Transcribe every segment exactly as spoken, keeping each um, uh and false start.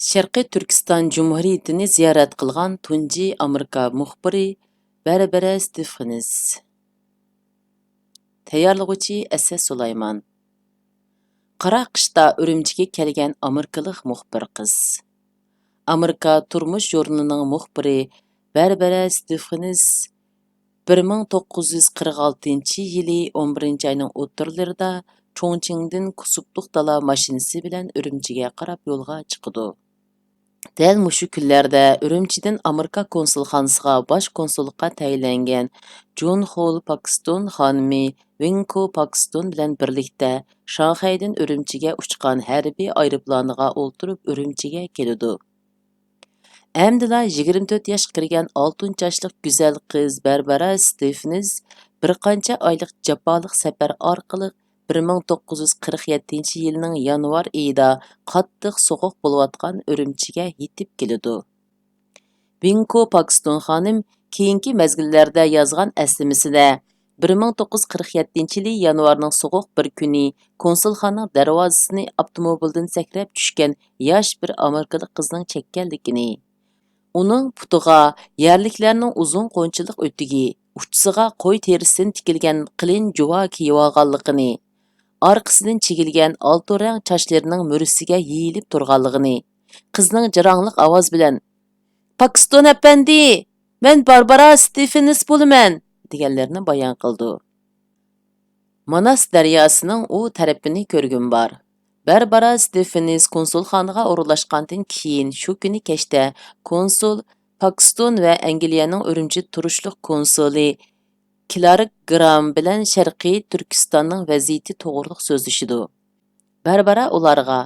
شەرقىي تۈركىستان جۇمھۇرىيىتىنى زىيارەت قىلغان تۇنجى ئامېرىكا مۇخبىرى بەربەرا ستېفېنس. تەييارلىغۇچى ئەسەت سۇلايمان. قارا قىشتا ئۈرۈمچىگە كەلگەن ئامېرىكىلىق مۇخبىر قىز. ئامېرىكا تۇرمۇش ژۇرنىلىنىڭ مۇخبىرى بەربەرا ستېفېنس بىر مىڭ توققۇز يۈز قىرىق ئالتىنچى يىلى ئون بىرىنچى ئاينىڭ ئوتتۇرىلىرىدا چۇڭچىڭدىن كۇسۇپلۇق دالا ماشىنىسى بىلەن ئۈرۈمچىگە قاراپ يولغا چىقىدۇ. دەل مۇشۇ كۈنلەردە ئۈرۈمچىدىن ئامېرىكا كونسۇلخانىسىغا باش كونسۇللۇققا تەيىنلەنگەن جون خول پاكستون خانىمى ۋىڭكو پاكستون بىلەن بىرلىكتە شاڭخەيدىن ئۈرۈمچىگە ئۇچقان ھەربىي ئايروپىلانىغا ئولتۇرۇپ ئۈرۈمچىگە كېلىدۇ. ئەمدىلا يىگىرمە تۆت ياشقا كىرگەن ئالتۇن چاچلىق گۈزەل قىز بەربارا ستېفېنس بىر قانچە ئايلىق جاپالىق سەپەر ئارقىلىق بىر مىڭ توققۇز يۈز قىرىق يەتتىنچى يىلنىڭ يانۋار ئېيىدا قاتتىق سوغۇق بولۇۋاتقان ئۈرۈمچىگە يېتىپ كېلىدۇ. ۋىڭكو پاكستون خانىم كېيىنكى مەزگىللەردە يازغان ئەسلىمىسىدە، بىر مىڭ توققۇز يۈز قىرىق يەتتىنچى يىلى يانۋارنىڭ سوغۇق بىر كۈنى كونسۇلخانىنىڭ دەرۋازىسىنى ئاپتوموبىلدىن سەكرەپ چۈشكەن ياش بىر ئامېرىكىلىق قىزنىڭ چەككەنلىكىنى، ئۇنىڭ پۇتىغا يەرلىكلەرنىڭ ئۇزۇن قونچىلىق ئۆتۈكى، ئۇچىسىغا قوي تېرىسىدىن تىكىلگەن قېلىن جۇۋا كىيىۋالغانلىقىنى، ئارقىسىدىن چىگىلگەن ئالتۇن رەڭ چاچلىرىنىڭ مۈرىسىگە يېيىلىپ تۇرغانلىقىنى، قىزنىڭ جاراڭلىق ئاۋاز بىلەن، «پاكستون ئەپەندى، مەن باربارا ستېفېنس بولىمەن!» دېگەنلىرىنى بايان قىلىدۇ. ماناس دەرياسىنىڭ ئۇ تەرىپىنى كۆرگۈم بار. باربارا ستېفېنس كونسۇلخانىغا ئورۇنلاشقاندىن كېيىن، شۇ كۈنى كەچتە كونسۇل پاكستون ۋە ئەنگلىيەنىڭ ئۈرۈمچى تۇرۇشلۇق كونسۇلى كلارك گرام بىلەن شەرقىي تۈركىستاننىڭ ۋەزىيىتى توغرۇلۇق سۆزلىشىدۇ. باربارا ئۇلارغا،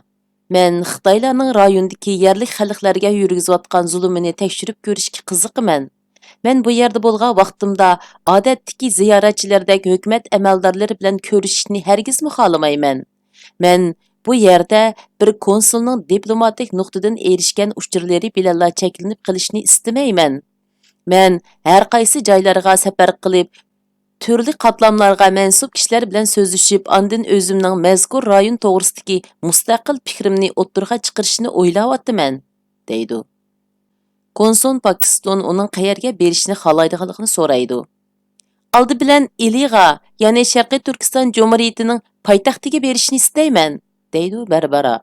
«مەن خىتايلارنىڭ رايوندىكى يەرلىك خەلقلەرگە يۈرگۈزۈۋاتقان زۇلۇمىنى تەكشۈرۈپ كۆرۈشكە قىزىقىمەن. مەن بۇ يەردە بولغان ۋاقتىمدا ئادەتتىكى زىيارەتچىلەردەك ھۆكۈمەت ئەمەلدارلىرى بىلەن كۆرۈشۈشنى ھەرگىزمۇ خالىمايمەن. مەن بۇ يەردە بىر كونسۇلنىڭ دىپلوماتىك نۇقتىدىن ئېرىشكەن ئۇچۇرلىرى بىلەنلا چەكلىنىپ قېلىشنى ئىستىمەيمەن. مەن ھەر قايسى جايلارغا سەپەر قىلىپ، تۈرلۈك قاتلاملارغا مەنسۇپ كىشىلەر بىلەن سۆزلىشىپ، ئاندىن ئۆزۈمنىڭ مەزكۇر رايون توغرىسىدىكى مۇستەقىل پىكرىمنى ئوتتۇرىغا چىقىرىشنى ئويلاۋاتىمەن» دەيدۇ. كونسۇل پاكستون ئۇنىڭ قەيەرگە بېرىشنى خالايدىغانلىقىنى سورايدۇ. «ئالدى بىلەن ئىلىغا، يەنى شەرقىي تۈركىستان جۇمھۇرىيىتىنىڭ پايتەختىگە بېرىشنى ئىستەيمەن» دەيدۇ باربارا.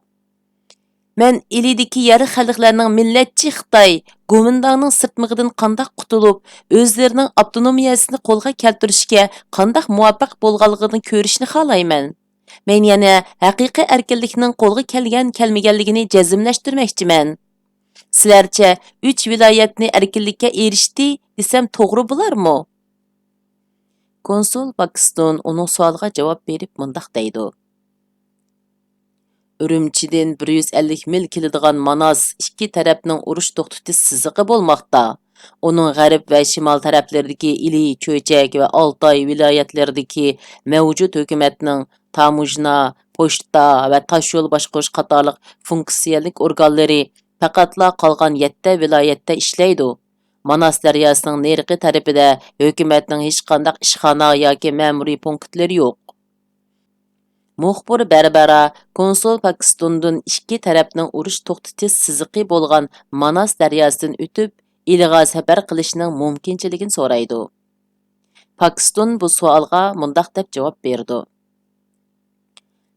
«مەن ئىلىدىكى يەرلىك خەلقلەرنىڭ مىللەتچى خىتاي گومىنداڭنىڭ سىرتمىقىدىن قانداق قۇتۇلۇپ، ئۆزلىرىنىڭ ئاپتونومىيەسىنى قولغا كەلتۈرۈشكە قانداق مۇۋەپپەق بولغانلىقىنى كۆرۈشنى خالايمەن. مەن يەنە ھەقىقىي ئەركىنلىكنىڭ قولغا كەلگەن-كەلمىگەنلىكىنى جەزملەشتۈرمەكچىمەن. سىلەرچە، ئۈچ ۋىلايەتنى ئەركىنلىككە ئېرىشتى دېسەم توغرا بولارمۇ؟» كونسۇل پاكستون ئۇنىڭ سوئالىغا جاۋاب بېرىپ مۇنداق دەيدۇ: «ئۈرۈمچىدىن بىر يۈز ئەللىك مىل كېلىدىغان ماناس ئىككى تەرەپنىڭ ئۇرۇش توختىتىش سىزىقى بولماقتا. ئۇنىڭ غەرب ۋە شىمال تەرەپلىرىدىكى ئىلى، چۆچەك ۋە ئالتاي ۋىلايەتلىرىدىكى مەۋجۇت ھۆكۈمەتنىڭ تاموژنا، پوچتا ۋە تاشيول باشقۇرۇش قاتارلىق فۇنكسىيەلىك ئورگانلىرى پەقەتلا قالغان يەتتە ۋىلايەتتە ئىشلەيدۇ. ماناس دەرياسىنىڭ نېرىقى تەرىپىدە ھۆكۈمەتنىڭ ھېچقانداق ئىشخانا ياكى مەمۇرىي پونكىتلىرى يوق.» مۇخبىر بەربەرا كونسۇل پاكىستوندىن ئىككى تەرەپنىڭ ئۇرۇش توختىتىش سىزىقى بولغان ماناس دەرياسىدىن ئۆتۈپ، ئىلىغا سەپەر قىلىشنىڭ مۇمكىنچىلىكىنى سورايدۇ. پاكىستون بۇ سوئالغا مۇنداق دەپ جاۋاب بېرىدۇ: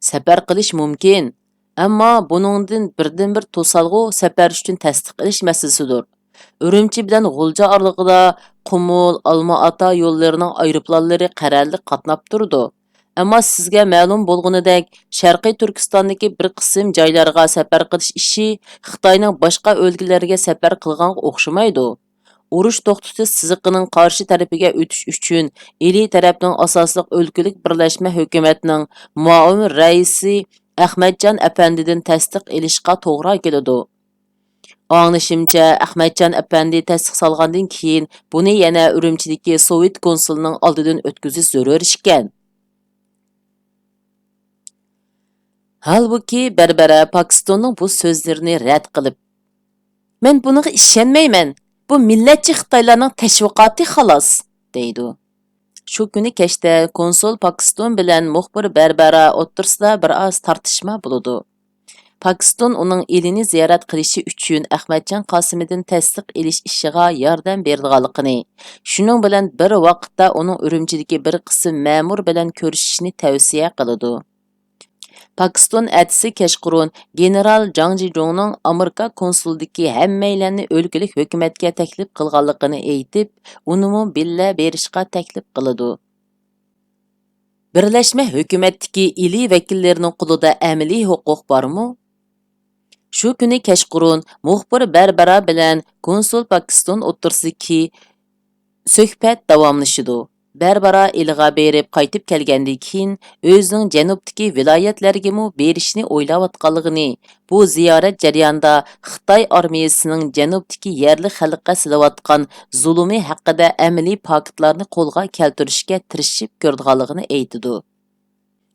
«سەپەر قىلىش مۇمكىن، ئەمما بۇنىڭدىن بىردىنبىر توسالغۇ سەپەر ئۈچۈن تەستىق ئېلىش مەسىلىسىدۇر. ئۈرۈمچى بىلەن غۇلجا ئارىلىقىدا قۇمۇل، ئالما ئاتا يوللىرىنىڭ ئايروپىلانلىرى قەرەللىك قاتناپ تۇرىدۇ. ئەمما سىزگە مەلۇم بولغىنىدەك، شەرقىي تۈركىستاندىكى بىر قىسىم جايلارغا سەپەر قىلىش ئىشى خىتاينىڭ باشقا ئۆلكىلەرگە سەپەر قىلغانغا ئوخشىمايدۇ. ئۇرۇش توختىتىش سىزىقىنىڭ قارشى تەرىپىگە ئۆتۈش ئۈچۈن ئىلى تەرەپنىڭ ئاساسلىق ئۆلكىلىك بىرلەشمە ھۆكۈمەتنىڭ مۇئاۋىن رەئىسى ئەخمەتجان ئەپەندىدىن تەستىق ئېلىشقا توغرا كېلىدۇ. ئاڭلىشىمچە، ئەخمەتجان ئەپەندى تەستىق سالغاندىن كېيىن، بۇنى يەنە ئۈرۈمچىدىكى سوۋېت كونسۇلىنىڭ ئالدىدىن ئۆتكۈزۈش زۆرۈر ئىكەن.» ھالبۇكى، بەربەرە پاكىستوننىڭ بۇ سۆزلىرىنى رەت قىلىپ، «مەن بۇنىڭغا ئىشەنمەيمەن، بۇ مىللەتچى خىتايلارنىڭ تەشۋىقاتى خالاس» دەيدۇ. شۇ كۈنى كەچتە كونسۇل پاكىستون بىلەن مۇخبىر بەربەرا ئوتتۇرىسىدا بىر ئاز تارتىشما بولىدۇ. پاكستون ئۇنىڭ ئىلىنى زىيارەت قىلىشى ئۈچۈن ئەخمەتجان قاسىمىدىن تەستىق ئېلىش ئىشىغا ياردەم بېرىدىغانلىقىنى، شۇنىڭ بىلەن بىر ۋاقىتتا ئۇنىڭ ئۈرۈمچىدىكى بىر قىسىم مەمۇر بىلەن كۆرۈشۈشنى تەۋسىيە قىلىدۇ. پاكستون ئەتىسى كەچقۇرۇن گېنېرال جاڭ جىجۇڭنىڭ ئامېرىكا كونسۇلىدىكى ھەممەيلەننى ئۆلكىلىك ھۆكۈمەتكە تەكلىپ قىلغانلىقىنى ئېيتىپ، ئۇنىمۇ بىللە بېرىشقا تەكلىپ قىلىدۇ. بىرلەشمە ھۆكۈمەتتىكى ئىلى ۋەكىللىرىنىڭ قولىدا ئەمەلىي ھوقۇق بارمۇ؟ شۇ كۈنى كەچقۇرۇن مۇخبىر بەربارا بىلەن كونسۇل پاكستون ئوتتۇرىسىدىكى سۆھبەت داۋاملىشىدۇ. بەربارا ئىلىغا بېرىپ قايتىپ كەلگەندىن كېيىن، ئۆزىنىڭ جەنۇبتىكى ۋىلايەتلەرگىمۇ بېرىشنى ئويلاۋاتقانلىقىنى، بۇ زىيارەت جەريانىدا خىتاي ئارمىيىسىنىڭ جەنۇبتىكى يەرلىك خەلققە سېلىۋاتقان زۇلۇمى ھەققىدە ئەمەلىي پاكىتلارنى قولغا كەلتۈرۈشكە تىرىشىپ كۆرىدىغانلىقىنى ئېيتىدۇ.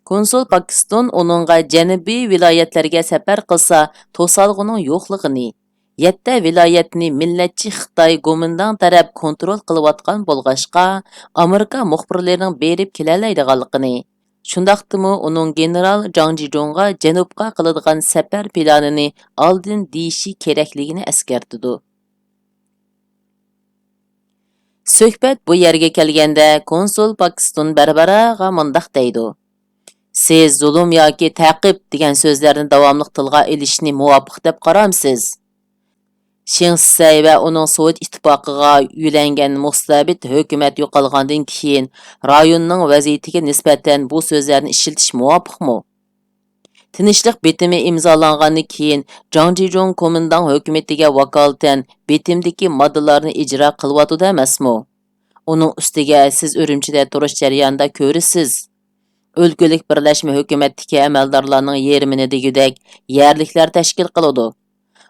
كونسۇل پاكستون ئۇنىڭغا جەنۇبىي ۋىلايەتلەرگە سەپەر قىلسا توسالغۇنىڭ يوقلۇقىنى، يەتتە ۋىلايەتنى مىللەتچى خىتاي گومىنداڭ تەرەپ كونترول قىلىۋاتقان بولغاچقا، ئامېرىكا مۇخبىرلىرىنىڭ بېرىپ كېلەلەيدىغانلىقىنى، شۇنداقتىمۇ ئۇنىڭ گېنېرال جاڭ جىجۇڭغا جەنۇبقا قىلىدىغان سەپەر پىلانىنى ئالدىن دېيىشى كېرەكلىكىنى ئەسكەرتىدۇ. سۆھبەت بۇ يەرگە كەلگەندە، كونسۇل پاكستون بەرباراغا مۇنداق دەيدۇ: «سىز زۇلۇم ياكى تەقىب دېگەن سۆزلەرنى داۋاملىق تىلغا ئېلىشنى مۇۋاپىق دەپ قارامسىز؟ شېڭ شىسەي ۋە ئۇنىڭ سوۋېت ئىتتىپاقىغا يۆلەنگەن مۇستەبىت ھۆكۈمەت يوقالغاندىن كېيىن، رايوننىڭ ۋەزىيىتىگە نىسبەتەن بۇ سۆزلەرنى ئىشلىتىش مۇۋاپىقمۇ؟ تىنچلىق بېتىمى ئىمزالانغاندىن كېيىن، جاڭ جىجۇڭ كومىنداڭ ھۆكۈمىتىگە ۋاكالىتەن بېتىمدىكى ماددىلارنى ئىجرا قىلىۋاتىدۇ ئەمەسمۇ؟ ئۇنىڭ ئۈستىگە سىز ئۈرۈمچىدە تۇرۇش جەريانىدا كۆرىسىز، ئۆلكىلىك بىرلەشمە ھۆكۈمەتتىكى ئەمەلدارلارنىڭ يېرىمىنى دېگۈدەك يەرلىكلەر تەشكىل قىلىدۇ.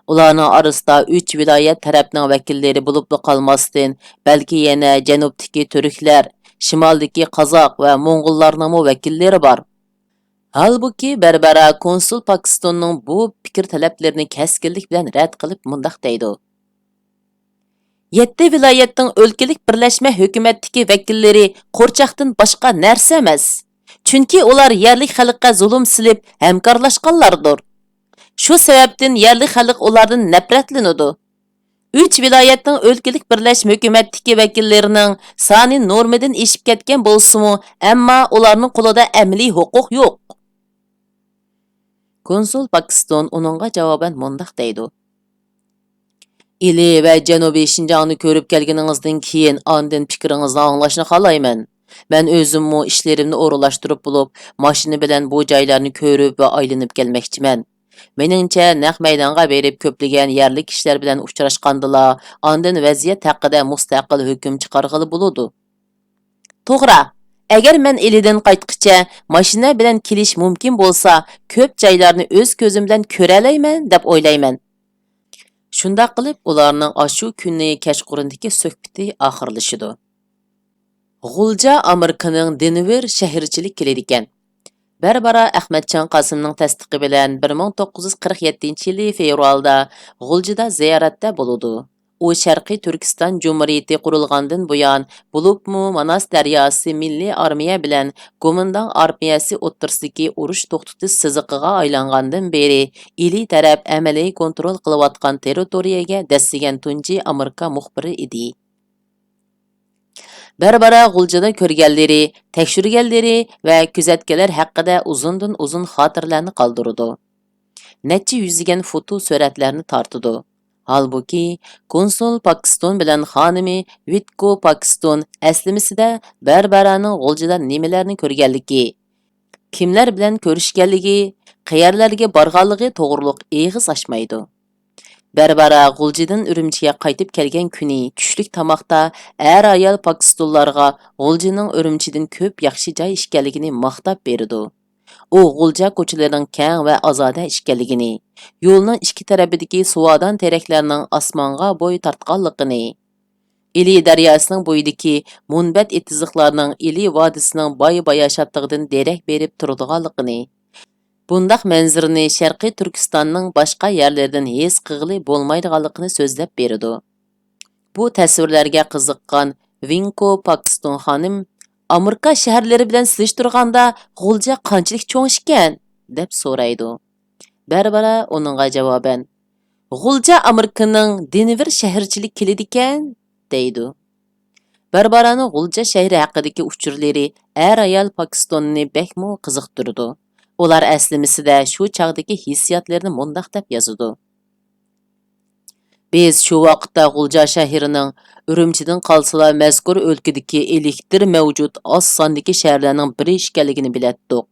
ئۇلارنىڭ ئارىسىدا ئۈچ ۋىلايەت تەرەپنىڭ ۋەكىللىرى بولۇپلا قالماستىن، بەلكى يەنە جەنۇبتىكى تۈركلەر، شىمالدىكى قازاق ۋە موڭغۇللارنىڭمۇ ۋەكىللىرى بار.» ھالبۇكى، بەربارا كونسۇل پاكستوننىڭ بۇ پىكىر تەلەپلىرىنى كەسكىنلىك بىلەن رەت قىلىپ مۇنداق دەيدۇ: «يەتتە ۋىلايەتنىڭ ئۆلكىلىك بىرلەشمە ھۆكۈمەتتىكى ۋەكىللىرى قورچاقتىن باشقا نەرسە ئەمەس. چۈنكى ئۇلار يەرلىك خەلققە زۇلۇم سېلىپ ھەمكارلاشقانلاردۇر. شۇ سەۋەبتىن يەرلىك خەلق ئۇلاردىن نەپرەتلىنىدۇ. ئۈچ ۋىلايەتنىڭ ئۆلكىلىك بىرلەشمە ھۆكۈمەتتىكى ۋەكىللىرىنىڭ سانى نورمىدىن ئېشىپ كەتكەن بولسىمۇ، ئەمما ئۇلارنىڭ قولىدا ئەمەلىي ھوقۇق يوق.» كونسۇل پاكستون ئۇنىڭغا جاۋابەن مۇنداق دەيدۇ: «ئىلى ۋە جەنۇبىي شىنجاڭنى كۆرۈپ كەلگىنىڭىزدىن كېيىن، ئاندىن پىكرىڭىزنى ئاڭلاشنى خالايمەن. مەن ئۆزۈممۇ ئىشلىرىمنى ئورۇنلاشتۇرۇپ بولۇپ، ماشىنا بىلەن بۇ جايلارنى كۆرۈپ ۋە ئايلىنىپ كەلمەكچىمەن. مېنىڭچە، نەق مەيدانغا بېرىپ كۆپلىگەن يەرلىك كىشىلەر بىلەن ئۇچراشقاندىلا، ئاندىن ۋەزىيەت ھەققىدە مۇستەقىل ھۆكۈم چىقارغىلى بولىدۇ.» «توغرا، ئەگەر مەن ئىلىدىن قايتقىچە ماشىنا بىلەن كېلىش مۇمكىن بولسا، كۆپ جايلارنى ئۆز كۆزۈم بىلەن كۆرەلەيمەن دەپ ئويلايمەن.» شۇنداق قىلىپ، ئۇلارنىڭ ئاشۇ كۈنى كەچقۇرۇندىكى سۆھبىتى ئاخىرلىشىدۇ. غۇلجا ئامېرىكىنىڭ دېنۋېر شەھىرىچىلىك كېلىدىكەن. بەربارا ئەخمەتجان قاسىمنىڭ تەستىقى بىلەن بىر مىڭ توققۇز يۈز قىرىق يەتتىنچى يىلى فېۋرالدا غۇلجىدا زىيارەتتە بولىدۇ. ئۇ شەرقىي تۈركىستان جۇمھۇرىيىتى قۇرۇلغاندىن بۇيان، بولۇپمۇ ماناس دەرياسى مىللىي ئارمىيە بىلەن گومىنداڭ ئارمىيەسى ئوتتۇرىسىدىكى ئۇرۇش توختىتىش سىزىقىغا ئايلانغاندىن بېرى، ئىلى تەرەپ ئەمەلىي كونترول قىلىۋاتقان تېررىتورىيەگە دەسسىگەن تۇنجى ئامېرىكا مۇخبىرى ئىدى. بەربارا غۇلجىدا كۆرگەنلىرى، تەكشۈرگەنلىرى ۋە كۆزەتكەنلەر ھەققىدە ئۇزۇندىن ئۇزۇن خاتىرىلەرنى قالدۇرىدۇ. نەچچە يۈزلىگەن فوتو سۈرەتلەرنى تارتىدۇ. ھالبۇكى، كونسۇل پاكستون بىلەن خانىمى ۋىتكو پاكستون ئەسلىمىسىدە بەربارانىڭ غۇلجىدا نېمىلەرنى كۆرگەنلىكى، كىملەر بىلەن كۆرۈشكەنلىكى، قەيەرلەرگە بارغانلىقى توغرۇلۇق ئېغىز ئاچمايدۇ. بەربارا غۇلجىدىن ئۈرۈمچىگە قايتىپ كەلگەن كۈنى چۈشلۈك تاماقتا ئەر-ئايال پاكستونلارغا غۇلجىنىڭ ئۈرۈمچىدىن كۆپ ياخشى جاي ئىكەنلىكىنى ماختاپ بېرىدۇ. ئۇ غۇلجا كوچىلىرىنىڭ كەڭ ۋە ئازادە ئىكەنلىكىنى، يولنىڭ ئىككى تەرىپىدىكى سۇۋادان تېرەكلەرنىڭ ئاسمانغا بوي تارتقانلىقىنى، ئىلى دەرياسىنىڭ بويىدىكى مۇنبەت ئېتىزلىقلارنىڭ ئىلى ۋادىسىنىڭ باي-باياشاتلىقىدىن دېرەك بېرىپ تۇرىدىغانلىقىنى، بۇنداق مەنزىرىنى شەرقىي تۈركىستاننىڭ باشقا يەرلىرىدىن ھېس قىلغىلى بولمايدىغانلىقىنى سۆزلەپ بېرىدۇ. بۇ تەسۋىرلەرگە قىزىققان ۋىنكو پاكستون خانىم، «ئامېرىكا شەھەرلىرى بىلەن سېلىشتۇرغاندا غۇلجا قانچىلىك چوڭ ئىكەن؟» دەپ سورايدۇ. بەربارا ئۇنىڭغا جاۋابەن، «غۇلجا ئامېرىكىنىڭ دېنۋېر شەھىرىچىلىك كېلىدىكەن» دەيدۇ. بەربارانىڭ غۇلجا شەھىرى ھەققىدىكى ئۇچۇرلىرى ئەر-ئايال پاكىستوننى بەكمۇ قىزىقتۇرىدۇ. ئۇلار ئەسلىمىسىدە شۇ چاغدىكى ھېسسىياتلىرىنى مۇنداق دەپ يازىدۇ. بىز شۇ ۋاقىتتا غۇلجا شەھىرىنىڭ ئۈرۈمچىدىن قالسىلا مەزكۇر ئۆلكىدىكى ئېلېكتىر مەۋجۇت ئاز ساندىكى شەھەرلەرنىڭ بىرى ئىكەنلىكىنى بىلەتتۇق.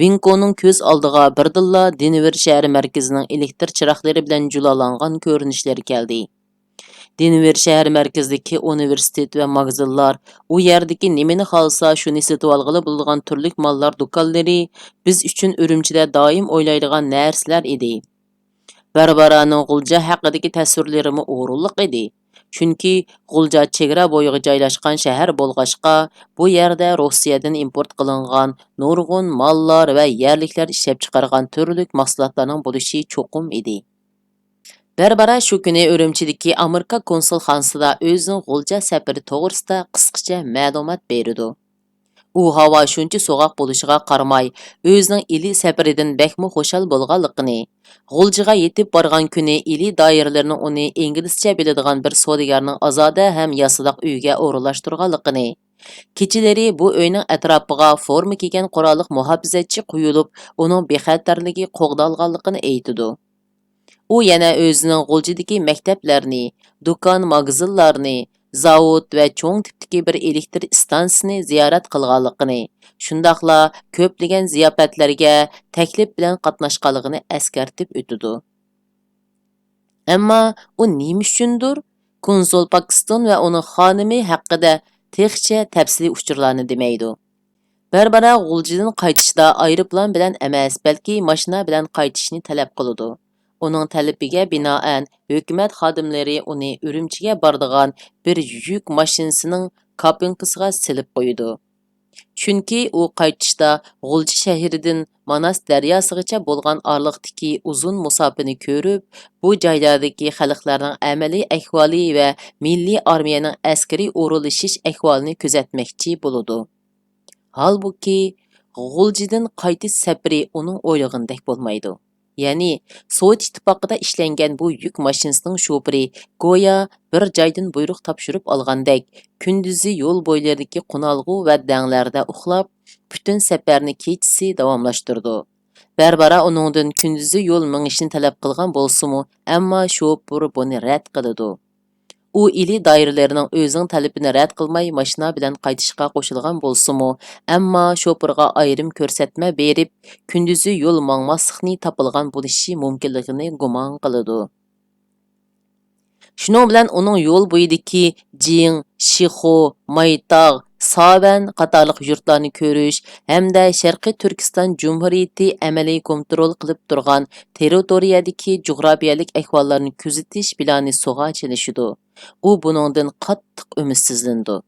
ۋىنكونىڭ كۆز ئالدىغا بىردىنلا دېنۋېر شەھەر مەركىزىنىڭ ئېلېكتىر چىراغلىرى بىلەن جۇلالانغان كۆرۈنۈشلىرى كەلدى. دېنۋېر شەھەر مەركىزىدىكى ئۇنىۋېرسىتېت ۋە ماگىزىنلار ئۇ يەردىكى نېمىنى خالىسا شۇنى سېتىۋالغىلى بولىدىغان تۈرلۈك ماللار دۇكانلىرى بىز ئۈچۈن ئۈرۈمچىدە دائىم ئويلايدىغان نەرسىلەر ئىدى. باربارانىڭ غۇلجا ھەققىدىكى تەسۋىرلىرىمۇ ئورۇنلۇق ئىدى. چۈنكى غۇلجا چېگرا بويىغا جايلاشقان شەھەر بولغاچقا، بۇ يەردە روسىيەدىن ئىمپورت قىلىنغان نۇرغۇن ماللار ۋە يەرلىكلەر ئىشلەپچىقارغان تۈرلۈك مەھسۇلاتلارنىڭ بولۇشى چوقۇم ئىدى. باربارا شۇ كۈنى ئۈرۈمچىدىكى ئامېرىكا كونسۇلخانىسىدا ئۆزىنىڭ غۇلجا سەپىرى توغرىسىدا قىسقىچە مەلۇمات بېرىدۇ. ئۇ ھاۋا شۇنچە سوغۇق بولۇشىغا قارىماي، ئۆزىنىڭ ئىلى سەپىرىدىن بەكمۇ خۇشال بولغانلىقىنى، غۇلجىغا يېتىپ بارغان كۈنى ئىلى دائىرىلىرىنىڭ ئۇنى ئىنگلىزچە بىلىدىغان بىر سودىگەرنىڭ ئازادە ھەم ياسىناق ئۆيىگە ئورۇنلاشتۇرغانلىقىنى، كېچىلىرى بۇ ئۆينىڭ ئەتراپىغا فورما كىيگەن قوراللىق مۇھاپىزەتچى قويۇلۇپ، ئۇنىڭ بىخەتەرلىكى قوغدالغانلىقىنى ئېيتىدۇ. ئۇ يەنە ئۆزىنىڭ غۇلجىدىكى مەكتەپلەرنى، دۇكان، ماگىزىنلارنى، زاۋۇت ۋە چوڭ تىپتىكى بىر ئېلېكتر ئىستانسىسىنى زىيارەت قىلغانلىقىنى، شۇنداقلا كۆپلىگەن زىياپەتلەرگە تەكلىپ بىلەن قاتناشقانلىقىنى ئەسكەرتىپ ئۆتىدۇ. ئەمما ئۇ نېمە ئۈچۈندۇر كونسۇل پاكىستون ۋە ئۇنىڭ خانىمى ھەققىدە تېخىچە تەپسىلىي ئۇچۇرلارنى دېمەيدۇ. باربارا غۇلجىدىن قايتىشتا ئايروپىلان بىلەن ئەمەس، بەلكى ماشىنا بىلەن قايتىشنى تەلەپ قىلىدۇ. ئۇنىڭ تەلىپىگە بىنائەن، ھۆكۈمەت خادىملىرى ئۇنى ئۈرۈمچىگە بارىدىغان بىر يۈك ماشىنىسىنىڭ كابىنكىسىغا سېلىپ قويىدۇ. چۈنكى ئۇ قايتىشتا غۇلجا شەھىرىدىن ماناس دەرياسىغىچە بولغان ئارىلىقتىكى ئۇزۇن مۇساپىنى كۆرۈپ، بۇ جايلاردىكى خەلقلەرنىڭ ئەمەلىي ئەھۋالى ۋە مىللىي ئارمىيەنىڭ ئەسكىرىي ئورۇنلىشىش ئەھۋالىنى كۆزەتمەكچى بولىدۇ. ھالبۇكى، غۇلجىدىن قايتىش سەپىرى ئۇنىڭ ئويلىغىنىدەك بولمايدۇ. يەنى، سوۋېت ئىتتىپاقىدا ئىشلەنگەن بۇ يۈك ماشىنىسىنىڭ شوپۇرى گويا بىر جايدىن بۇيرۇق تاپشۇرۇپ ئالغاندەك، كۈندۈزى يول بويلىرىدىكى قونالغۇ ۋە دەڭلەردە ئۇخلاپ، پۈتۈن سەپەرنى كېچىسى داۋاملاشتۇرىدۇ. باربارا ئۇنىڭدىن كۈندۈزى يول مېڭىشنى تەلەپ قىلغان بولسىمۇ، ئەمما شوپۇر بۇنى رەت قىلىدۇ. ئۇ ئىلى دائىرىلىرىنىڭ ئۆزىنىڭ تەلىپىنى رەت قىلماي ماشىنا بىلەن قايتىشقا قوشۇلغان بولسىمۇ، ئەمما شوپۇرغا ئايرىم كۆرسەتمە بېرىپ، كۈندۈزى يول ماڭماسلىقنى تاپىلىغان بولۇشى مۇمكىنلىكىنى گۇمان قىلىدۇ. شۇنىڭ بىلەن ئۇنىڭ يول بويىدىكى جىڭ، شىخۇ، مايتاغ، ساۋەن قاتارلىق يۇرتلارنى كۆرۈش ھەمدە شەرقىي تۈركىستان جۇمھۇرىيىتى ئەمەلىي كونترول قىلىپ تۇرغان تېررىتورىيەدىكى جۇغراپىيەلىك ئەھۋاللارنى كۆزىتىش پىلانى سۇغا چىلىشىدۇ. ئۇ بۇنىڭدىن قاتتىق ئۈمىدسىزلىنىدۇ.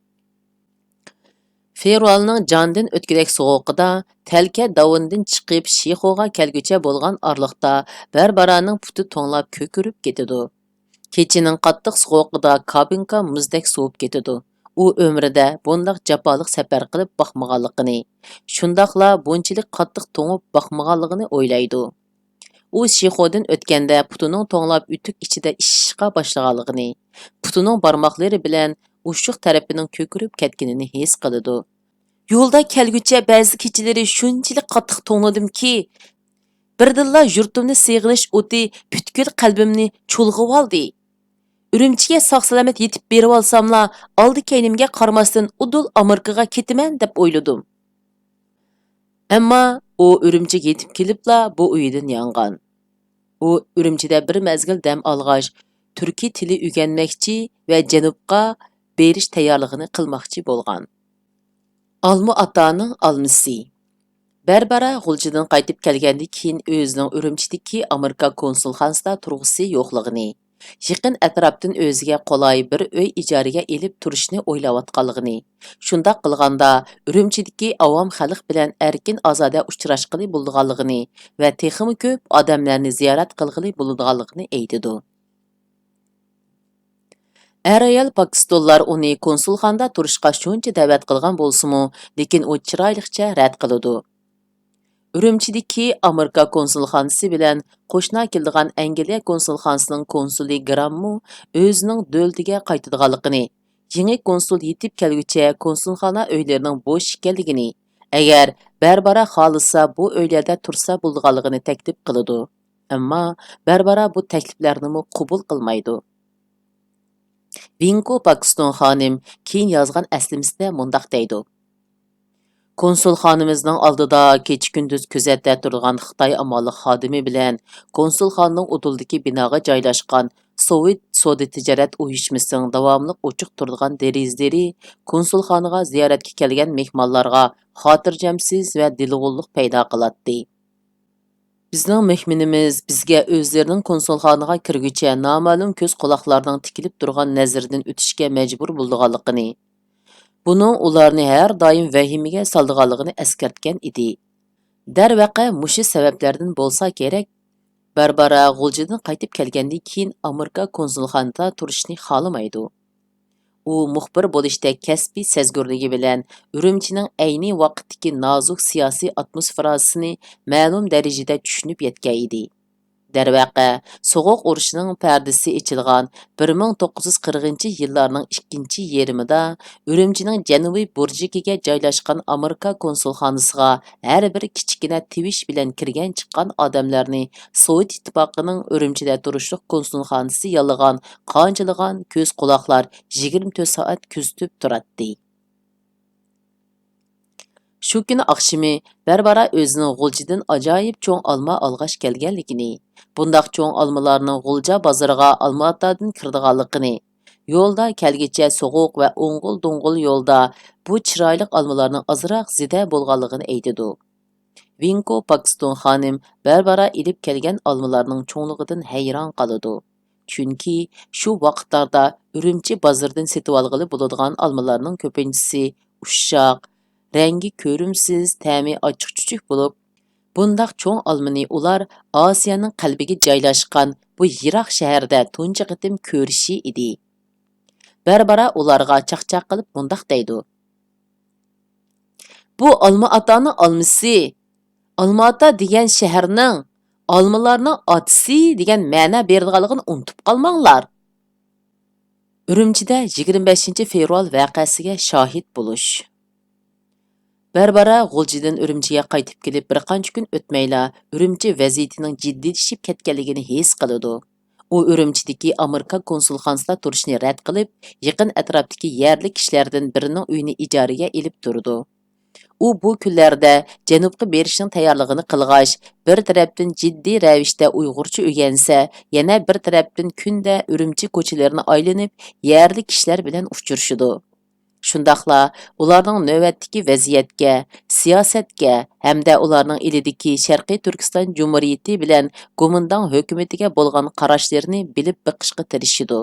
فېۋرالنىڭ جاندىن ئۆتكۈدەك سوغۇقىدا، تەلكە داۋىنىدىن چىقىپ شىخۇغا كەلگۈچە بولغان ئارىلىقتا، باربارانىڭ پۇتى توڭلاپ كۆكىرىپ كېتىدۇ. كېچىنىڭ قاتتىق سوغۇقىدا كابىنكا مۇزدەك سوۋۇپ كېتىدۇ. ئۇ ئۆمرىدە بۇنداق جاپالىق سەپەر قىلىپ باقمىغانلىقىنى، شۇنداقلا بۇنچىلىك قاتتىق توڭۇپ باقمىغانلىقىنى ئويلايدۇ. ئۇ شىخۇدىن ئۆتكەندە پۇتىنىڭ توڭلاپ ئۆتۈك ئىچىدە ئىششىشقا باشلىغانلىقىنى، پۇتىنىڭ بارماقلىرى بىلەن ئوشۇق تەرىپىنىڭ كۆكىرىپ كەتكىنىنى ھېس قىلىدۇ. يولدا كەلگۈچە بەزى كېچىلىرى شۇنچىلىك قاتتىق توڭلىدىمكى، بىردىنلا يۇرتۇمنى سېغىنىش ئوتى پۈتكۈل قەلبىمنى چۇلغىۋالدى. ئۈرۈمچىگە ساق-سالامەت يېتىپ بېرىۋالساملا، ئالدى-كەينىمگە قارىماستىن ئۇدۇل ئامېرىكىغا كېتىمەن دەپ ئويلىدىم. ئەمما ئۇ ئۈرۈمچىگە يېتىپ كېلىپلا بۇ ئويىدىن يانغان. ئۇ ئۈرۈمچىدە بىر مەزگىل دەم ئالغاچ، تۈركىي تىلى ئۆگەنمەكچى ۋە جەنۇبقا بېرىش تەييارلىقىنى قىلماقچى بولغان. ئالما ئاتانىڭ ئالمىسى. بەربارا غۇلجىدىن قايتىپ كەلگەندىن كېيىن، ئۆزىنىڭ ئۈرۈمچىدىكى ئامېرىكا كونسۇلخانىسىدا تۇرغۇسى يوقلۇقىنى، يېقىن ئەتراپتىن ئۆزىگە قولاي بىر ئۆي ئىجارىگە ئېلىپ تۇرۇشنى ئويلاۋاتقانلىقىنى، شۇنداق قىلغاندا، ئۈرۈمچىدىكى ئاۋام خەلق بىلەن ئەركىن-ئازادە ئۇچراشقىلى بولىدىغانلىقىنى ۋە تېخىمۇ كۆپ ئادەملەرنى زىيارەت قىلغىلى بولىدىغانلىقىنى ئېيتىدۇ. ئەر-ئايال پاكىستونلار ئۇنى كونسۇلخانىدا تۇرۇشقا شۇنچە دەۋەت قىلغان بولسىمۇ، لېكىن ئۇ چىرايلىقچە رەت قىلىدۇ. ئۈرۈمچىدىكى ئامېرىكا كونسۇلخانىسى بىلەن قوشنا كېلىدىغان ئەنگلىيە كونسۇلخانىسىنىڭ كونسۇلى گراممۇ ئۆزىنىڭ دۆلىتىگە قايتىدىغانلىقىنى، يېڭى كونسۇل يېتىپ كەلگۈچە كونسۇلخانا ئۆيلىرىنىڭ بوش ئىكەنلىكىنى، ئەگەر بەربارا خالىسا بۇ ئۆيلەردە تۇرسا بولىدىغانلىقىنى تەكلىپ قىلىدۇ. ئەمما بەربارا بۇ تەكلىپلەرنىمۇ قوبۇل قىلمايدۇ. ۋىنكو باكستون خانىم كېيىن يازغان ئەسلىمىسىدە مۇنداق دەيدۇ: كونسۇلخانىمىزنىڭ ئالدىدا كېچە-كۈندۈز كۆزەتتە تۇرىدىغان خىتاي ئامانلىق خادىمى بىلەن كونسۇلخانىنىڭ ئۇدۇلدىكى بىناغا جايلاشقان سوۋېت سودا-تىجارەت ئۇيۇشمىسىنىڭ داۋاملىق ئوچۇق تۇرىدىغان دېرىزىلىرى كونسۇلخانىغا زىيارەتكە كەلگەن مېھمانلارغا خاتىرجەمسىز ۋە دىلغۇنلۇق پەيدا قىلاتتى. بىزنىڭ مېھمىنىمىز بىزگە ئۆزلىرىنىڭ كونسۇلخانىغا كىرگۈچە نامەلۇم كۆز-قۇلاقلارنىڭ تىكىلىپ تۇرغان نەزىرىدىن ئۆتۈشكە مەجبۇر بولىدىغانلىقىنى، بۇنىڭ ئۇلارنى ھەر دائىم ۋەھىمىگە سالىدىغانلىقىنى ئەسكەرتكەن ئىدى. دەرۋەقە، مۇشۇ سەۋەبلەردىن بولسا كېرەك، باربارا غۇلجىدىن قايتىپ كەلگەندىن كېيىن ئامېرىكا كونسۇلخانىدا تۇرۇشنى خالىمايدۇ. ئۇ مۇخبىر بولۇشتەك كەسپىي سەزگۈرلۈكى بىلەن ئۈرۈمچىنىڭ ئەينى ۋاقىتتىكى نازۇك سىياسىي ئاتموسفېراسىنى مەلۇم دەرىجىدە چۈشىنىپ يەتكەن ئىدى. دەرۋەقە، سوغۇق ئۇرۇشىنىڭ پەردىسى ئېچىلغان بىر مىڭ توققۇز يۈز قىرىقىنچى يىللارنىڭ ئىككىنچى يېرىمىدا ئۈرۈمچىنىڭ جەنۇبىي بۇرجىكىگە جايلاشقان ئامېرىكا كونسۇلخانىسىغا ھەر بىر كىچىككىنە تىۋىش بىلەن كىرگەن چىققان ئادەملەرنى سوۋېت ئىتتىپاقىنىڭ ئۈرۈمچىدە تۇرۇشلۇق كونسۇلخانىسى ياللىغان قانچىلىغان كۆز-قۇلاقلار يىگىرمە تۆت سائەت كۆزىتىپ تۇراتتى. شۇ كۈنى ئاخشىمى بەربارا ئۆزىنىڭ غۇلجىدىن ئاجايىپ چوڭ ئالما ئالغاچ كەلگەنلىكىنى، بۇنداق چوڭ ئالمىلارنىڭ غۇلجا بازىرىغا ئالماتادىن كىرىدىغانلىقىنى، يولدا كەلگىچە سوغۇق ۋە ئوڭغۇل-دوڭغۇل يولدا بۇ چىرايلىق ئالمىلارنىڭ ئازراق زېدە بولغانلىقىنى ئېيتىدۇ. ۋىنكو باكستون خانىم بەربارا ئېلىپ كەلگەن ئالمىلارنىڭ چوڭلۇقىدىن ھەيران قالىدۇ. چۈنكى شۇ ۋاقىتلاردا ئۈرۈمچى بازىرىدىن سېتىۋالغىلى بولىدىغان ئالمىلارنىڭ كۆپىنچىسى ئۇششاق، رەڭگى كۆرۈمسىز، تەمى ئاچچىق-چۈچۈك بولۇپ، بۇنداق چوڭ ئالمىنى ئۇلار ئاسىيانىڭ قەلبىگە جايلاشقان بۇ يىراق شەھەردە تۇنجى قېتىم كۆرۈشى ئىدى. باربارا ئۇلارغا چاقچاق قىلىپ مۇنداق دەيدۇ: بۇ ئالما ئاتانىڭ ئالمىسى، ئالما ئاتا دېگەن شەھەرنىڭ ئالمىلارنىڭ ئاتىسى دېگەن مەنە بېرىدىغانلىقىنى ئۇنتۇپ قالماڭلار. ئۈرۈمچىدە يىگىرمە بەشىنچى فېۋرال ۋەقەسىگە شاھىت بولۇش. باربارا غۇلجىدىن ئۈرۈمچىگە قايتىپ كېلىپ بىر قانچە كۈن ئۆتمەيلا ئۈرۈمچى ۋەزىيىتىنىڭ جىددىيلىشىپ كەتكەنلىكىنى ھېس قىلىدۇ. ئۇ ئۈرۈمچىدىكى ئامېرىكا كونسۇلخانىسىدا تۇرۇشنى رەت قىلىپ، يېقىن ئەتراپتىكى يەرلىك كىشىلەردىن بىرىنىڭ ئۆيىنى ئىجارىگە ئېلىپ تۇرىدۇ. ئۇ بۇ كۈنلەردە جەنۇبقا بېرىشنىڭ تەييارلىقىنى قىلغاچ، بىر تەرەپتىن جىددىي رەۋىشتە ئۇيغۇرچە ئۆگەنسە، يەنە بىر تەرەپتىن كۈندە ئۈرۈمچى كوچىلىرىنى ئايلىنىپ، يەرلىك كىشىلەر بىلەن ئۇچرىشىدۇ. شۇنداقلا ئۇلارنىڭ نۆۋەتتىكى ۋەزىيەتكە، سىياسەتكە ھەمدە ئۇلارنىڭ ئىلىدىكى شەرقىي تۈركىستان جۇمھۇرىيىتى بىلەن گومىنداڭ ھۆكۈمىتىگە بولغان قاراشلىرىنى بىلىپ بېقىشقا تىرىشىدۇ.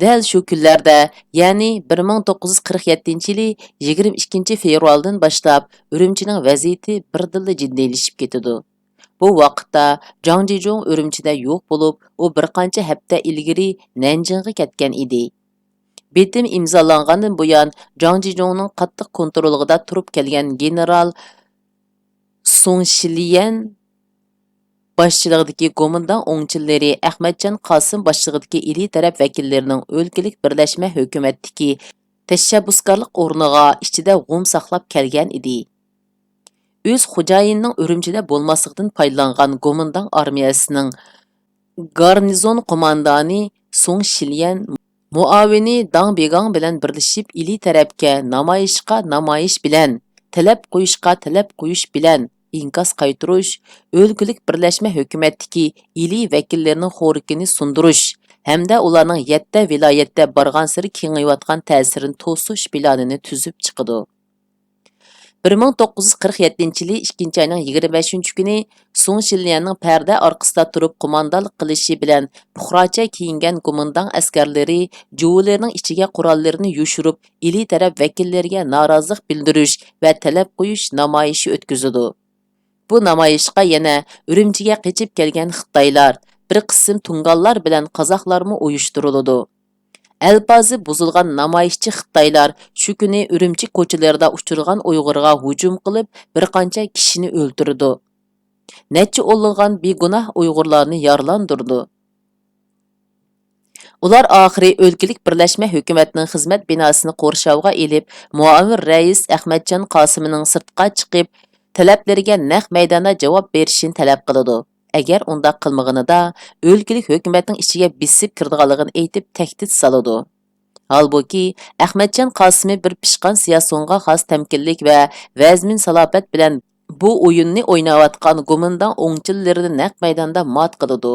دەل شۇ كۈنلەردە، يەنى بىر مىڭ توققۇز يۈز قىرىق يەتتىنچى يىلى يىگىرمە ئىككىنچى فېۋرالدىن باشلاپ ئۈرۈمچىنىڭ ۋەزىيىتى بىردىنلا جىددىيلىشىپ كېتىدۇ. بۇ ۋاقىتتا جاڭ جىجۇڭ ئۈرۈمچىدە يوق بولۇپ، ئۇ بىر قانچە ھەپتە ئىلگىرى نەنجىڭغا كەتكەن ئىدى. بېتىم ئىمزالانغاندىن بۇيان، جاڭ جىجۇڭنىڭ قاتتىق كونترولىدا تۇرۇپ كەلگەن گېنېرال سۇڭ شىليەن باشچىلىقىدىكى گومىنداڭ ئوڭچىلىرى ئەخمەتجان قاسىم باشچىلىقىدىكى ئىلى تەرەپ ۋەكىللىرىنىڭ ئۆلكىلىك بىرلەشمە ھۆكۈمەتتىكى تەشەببۇسكارلىق ئورنىغا ئىچىدە غۇم ساقلاپ كەلگەن ئىدى. ئۆز خوجايىنىنىڭ ئۈرۈمچىدە بولماسلىقىدىن پايدىلانغان گومىنداڭ ئارمىيەسىنىڭ گارنىزون قوماندانى سۇڭ شىليەن مۇئاۋىنى داڭ بىگاڭ بىلەن بىرلىشىپ ئىلى تەرەپكە نامايىشقا نامايىش بىلەن، تەلەپ قويۇشقا تەلەپ قويۇش بىلەن ئىنكاس قايتۇرۇش، ئۆلكىلىك بىرلەشمە ھۆكۈمەتتىكى ئىلى ۋەكىللىرىنىڭ خورىكىنى سۇندۇرۇش ھەمدە ئۇلارنىڭ يەتتە ۋىلايەتتە بارغانسېرى كېڭىيىۋاتقان تەسىرىنى توسۇش پىلانىنى تۈزۈپ چىقىدۇ. بىر مىڭ توققۇز يۈز قىرىق يەتتىنچى يىلى ئىككىنچى ئاينىڭ يىگىرمە بەشىنچى كۈنى سۇڭ شىليەننىڭ پەردە ئارقىسىدا تۇرۇپ قوماندانلىق قىلىشى بىلەن پۇقراچە كىيىنگەن گومىنداڭ ئەسكەرلىرى جۇۋۇلىرىنىڭ ئىچىگە قوراللىرىنى يوشۇرۇپ، ئىلى تەرەپ ۋەكىللىرىگە نارازىلىق بىلدۈرۈش ۋە تەلەپ قويۇش نامايىشى ئۆتكۈزىدۇ. بۇ نامايىشقا يەنە ئۈرۈمچىگە قېچىپ كەلگەن خىتايلار، بىر قىسىم تۇڭگانلار بىلەن قازاقلارمۇ ئۇيۇشتۇرۇلىدۇ. ئەلپازى بۇزۇلغان نامايىشچى خىتايلار شۇ كۈنى ئۈرۈمچى كوچىلىرىدا ئۇچرىغان ئۇيغۇرغا ھۇجۇم قىلىپ، بىر قانچە كىشىنى ئۆلتۈرىدۇ. نەچچە ئونلىغان بىگۇناھ ئۇيغۇرلارنى يارىلاندۇرىدۇ. ئۇلار ئاخىرى ئۆلكىلىك بىرلەشمە ھۆكۈمەتنىڭ خىزمەت بىناسىنى قورشاۋغا ئېلىپ، مۇئاۋىن رەئىس ئەخمەتجان قاسىمىنىڭ سىرتقا چىقىپ، تەلەپلىرىگە نەق مەيداندا جاۋاب بېرىشىنى تەلەپ قىلىدۇ. ئەگەر ئۇنداق قىلمىغىنىدا، ئۆلكىلىك ھۆكۈمەتنىڭ ئىچىگە بېسىپ كىرىدىغانلىقىنى ئېيتىپ، تەھدىت سالىدۇ. ھالبۇكى، ئەخمەتجان قاسىمى بىر پىشقان سىياسىيونغا خاس تەمكىنلىك ۋە ۋەزمىن سالاپەت بىلەن بۇ ئويۇننى ئويناۋاتقان گومىنداڭ ئوڭچىلىرىنى نەق مەيداندا مات قىلىدۇ.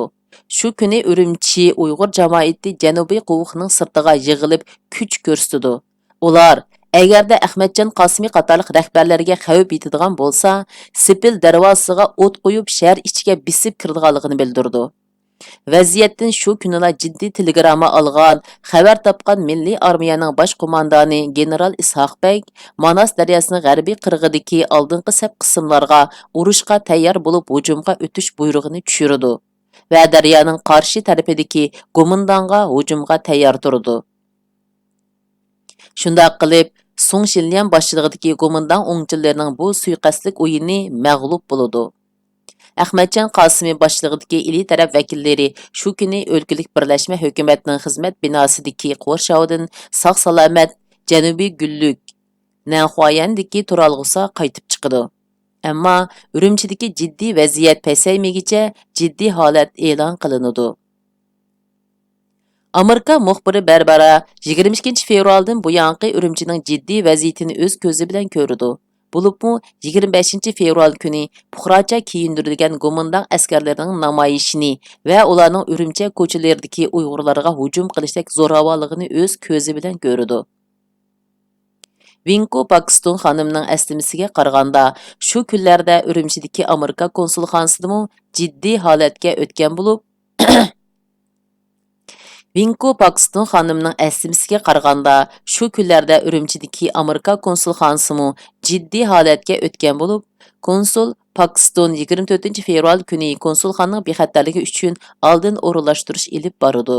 شۇ كۈنى ئۈرۈمچى ئۇيغۇر جامائىتى جەنۇبىي قوۋۇقنىڭ سىرتىغا يىغىلىپ، كۈچ كۆرسىتىدۇ. ئۇلار، ئەگەردە ئەخمەتجان قاسىمى قاتارلىق رەھبەرلەرگە خەۋپ يېتىدىغان بولسا، سېپىل دەرۋازىسىغا ئوت قويۇپ، شەھەر ئىچىگە بېسىپ كىرىدىغانلىقىنى بىلدۈرىدۇ. ۋەزىيەتتىن شۇ كۈنىلا جىددىي تېلېگرامما ئالغان خەۋەر تاپقان مىللىي ئارمىيەنىڭ باش قوماندانى گېنېرال ئىسھاق بەگ ماناس دەرياسىنىڭ غەربىي قىرغىقىدىكى ئالدىنقى سەپ قىسىملارغا ئۇرۇشقا تەييار بولۇپ ھۇجۇمغا ئۆتۈش بۇيرۇقىنى چۈشۈرىدۇ ۋە دەريانىڭ قارشى تەرىپىدىكى گومىنداڭغا ھۇجۇمغا تەييار تۇرىدۇ. شۇنداق قىلىپ، سۇڭ شىنليەن باشچىلىقىدىكى گومىنداڭ ئوڭچىلىرىنىڭ بۇ سۇيىقەستلىك ئويۇنى مەغلۇپ بولىدۇ. ئەخمەتجان قاسىمى باشچىلىقىدىكى ئىلى تەرەپ ۋەكىللىرى شۇ كۈنى ئۆلكىلىك بىرلەشمە ھۆكۈمەتنىڭ خىزمەت بىناسىدىكى قورشاۋىدىن ساق-سالامەت جەنۇبىي گۈللۈك، نەنخۇايەندىكى تۇرالغۇسىغا قايتىپ چىقىدۇ. ئەمما ئۈرۈمچىدىكى جىددىي ۋەزىيەت پەسەيمىگىچە جىددىي ھالەت ئېلان قىلىنىدۇ. ئامېرىكا مۇخبىرى بەربارا يىگىرمە ئىككىنچى فېۋرالدىن بۇيانقى ئۈرۈمچىنىڭ جىددىي ۋەزىيىتىنى ئۆز كۆزى بىلەن كۆرىدۇ. بولۇپمۇ يىگىرمە بەشىنچى فېۋرال كۈنى پۇقراچە كىيىندۈرۈلگەن گومىنداڭ ئەسكەرلىرىنىڭ نامايىشىنى ۋە ئۇلارنىڭ ئۈرۈمچى كوچىلىرىدىكى ئۇيغۇرلارغا ھۇجۇم قىلىشتەك زوراۋانلىقىنى ئۆز كۆزى بىلەن كۆرىدۇ. ۋىنكو پاكستون خانىمنىڭ ئەسلىمىسىگە قارىغاندا، شۇ كۈنلەردە ئۈرۈمچىدىكى ئامېرىكا كونسۇلخانىسىدىمۇ جىددىي ھالەتكە ئۆتكەن بولۇپ، ۋىنكو پاكستون خانىمنىڭ ئەسلىمىسىگە قارىغاندا، شۇ كۈنلەردە ئۈرۈمچىدىكى ئامېرىكا كونسۇلخانىسىمۇ جىددىي ھالەتكە ئۆتكەن بولۇپ، كونسۇل پاكستون يىگىرمە تۆتىنچى فېۋرال كۈنى كونسۇلخانىنىڭ بىخەتەرلىكى ئۈچۈن ئالدىن ئورۇنلاشتۇرۇش ئېلىپ بارىدۇ.